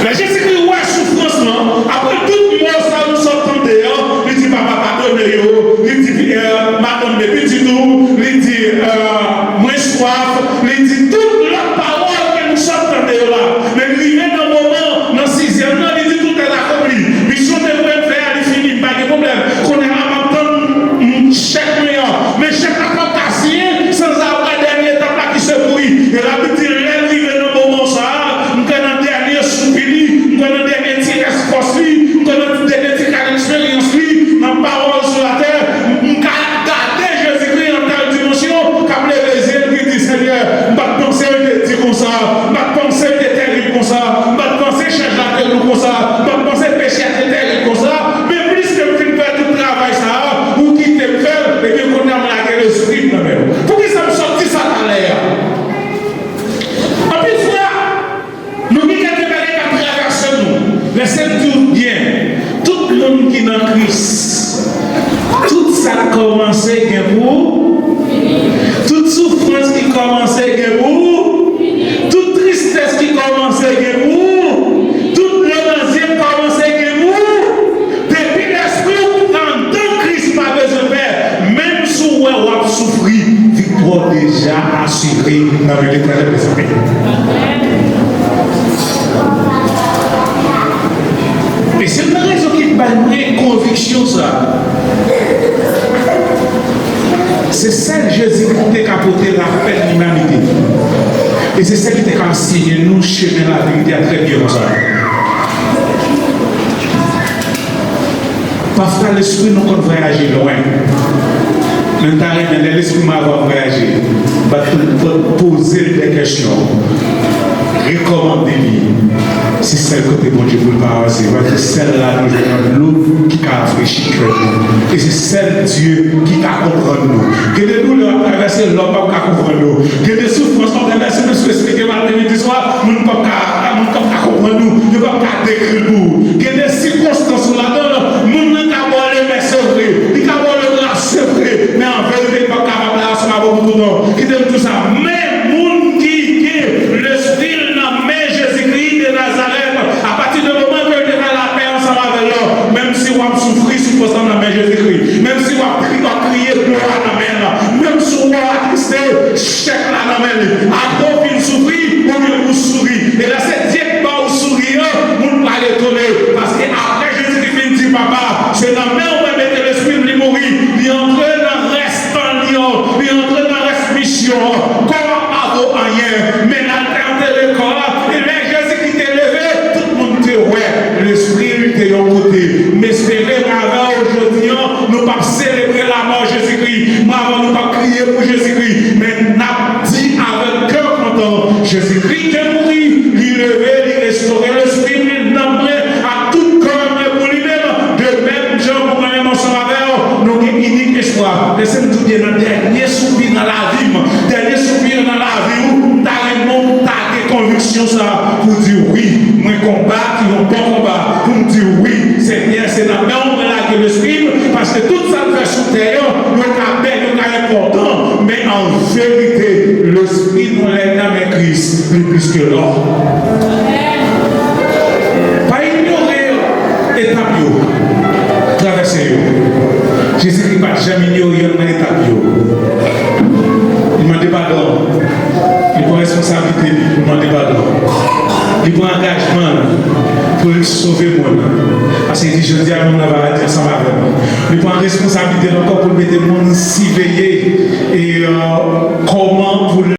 Lè Jezikri wè soufrans lan, apre tout mò sa nou sot tande an, li di, papa, padone yo. Li di, eh, madanm de pitit ou, li di, eh, mwen swaf, li di tout lòt pawòl ke nou sot tande yo la. Men rive nan moman, nan sizyèm nan, li di tout est accompli. Misyon te voye m fè a, li fini, m pa gen pwoblèm. Kounye a m ap tann, mm, chèk mwen an. Men chèk la p ap ka siyen san Zawoka dènye etap la ki sekouri. E Labib di lè l rive nan moman sa a, m kwè nan dènye soupi li, m kwè nan dènye ti rès fòs li, m kwè nan dènye ti kal eksperyans li, nan pawòl nan Kris. Tout sa k kòmanse gen pou ou. Tout soufrans ki kòmanse gen pou ou. Tout tristès ki kòmanse gen pou ou. Tout dlo nan zye k kòmanse gen pou ou. Depi lespri w anndan Kris pa bezwen pè. Menm si w wè w ap soufri, viktwa w deja asire nan men Letènèl, mezanmi. E se youn nan rezon ki bay mwen konviksyon sa a. Se sèl Jezi ki te ka pote lapè nan limanite. E se sèl ki te ka ansenye nou chemen laverite a trè byen konsa. Pafwa lespri nou konn vwayaje lwen. Men m ta renmen, lè lespri m ap vwayaje, m ap poze l de kesyon, rekòmande li. Se sèl kote Bondye pou l pa avanse. Paske sèl la nou jwenn yon dlo ki ka rafrechi kè nou. E se sèl Dye ki ka konprann nou. Gen de doulè w ap travèse, lòm p ap ka konprann nou. Gen de soufrans w ap travèse, men si w esplike maten, midi, swa, moun p ap ka, moun p ap ka konprann nou. Yo p ap ka dekri l pou ou. Gen de sikonstans ou ladan l, moun nan ka ba w lemè, se vre. Li ka ba w lebra, se vre. Men an verite, li p ap kapab la ansanm avè w pou toutan. Kite m di w sa. Men moun ki gen lespri l nan men Jezikri de Nazarèt, apati de moman ke l te fè lapè ansanm avè l, menm si w ap soufri, soufrans lan nan men Jezikri. Menm si w ap kri-, w ap kriye, dlo a nan men l. Menm si w atriste, chèk la nan men li. Apre w fin soufri, ou vin pou souri. E lè se Dye k ba w souri an, moun pral etone. Paske apre Jezikri fin di, Papa, se nan men w mwen mete lespri m, li mouri. Li antre nan rès tan li an. Li antre nan rès misyon an. Kò a pa vo anyen. Men l al te antere kò a. E lè Jezikri te leve, tout moun te wè lespri l te yon kote. M espere mwen avè w jodi an, nou p ap selebre lamò Jezikri. Mwen avè w, nou p ap kriye pou Jezikri. Men n ap di avèk kè kontan, Jezikri te mouri, li leve, li restore lespri mwen, nanm mwen, ak tout kò mwen pou li menm. De menm jan pou mwen menm ansanm avè w, nou gen inik espwa. Lese m di w byen, nan dènye soupi nan lavi m, dènye soupi nan lavi w, m ta renmen w ta gen konviksyon sa a pou w di, wi, mwen konbat yon bon konba, pou m di, wi, Senyè, se nan men w mwen lage lespri m, paske tout sa m fè sou tè an, yo ka bèl, yo ka enpòtan, men an verite, lespri nou lè nan men Kris, li plis ke lò. Pa inyore etap yo, travèse yo. Jezikri pa t janm inyore yonn nan etap yo. Li mande padon. Li pran responsablite li pou l mande padon. Li pran angajman l pou l sove moun. Paske li di, jodi a, moun nan va rete ansanm avè m. Li pran responsablite l ankò pou l mete moun siveye e, euh, kòman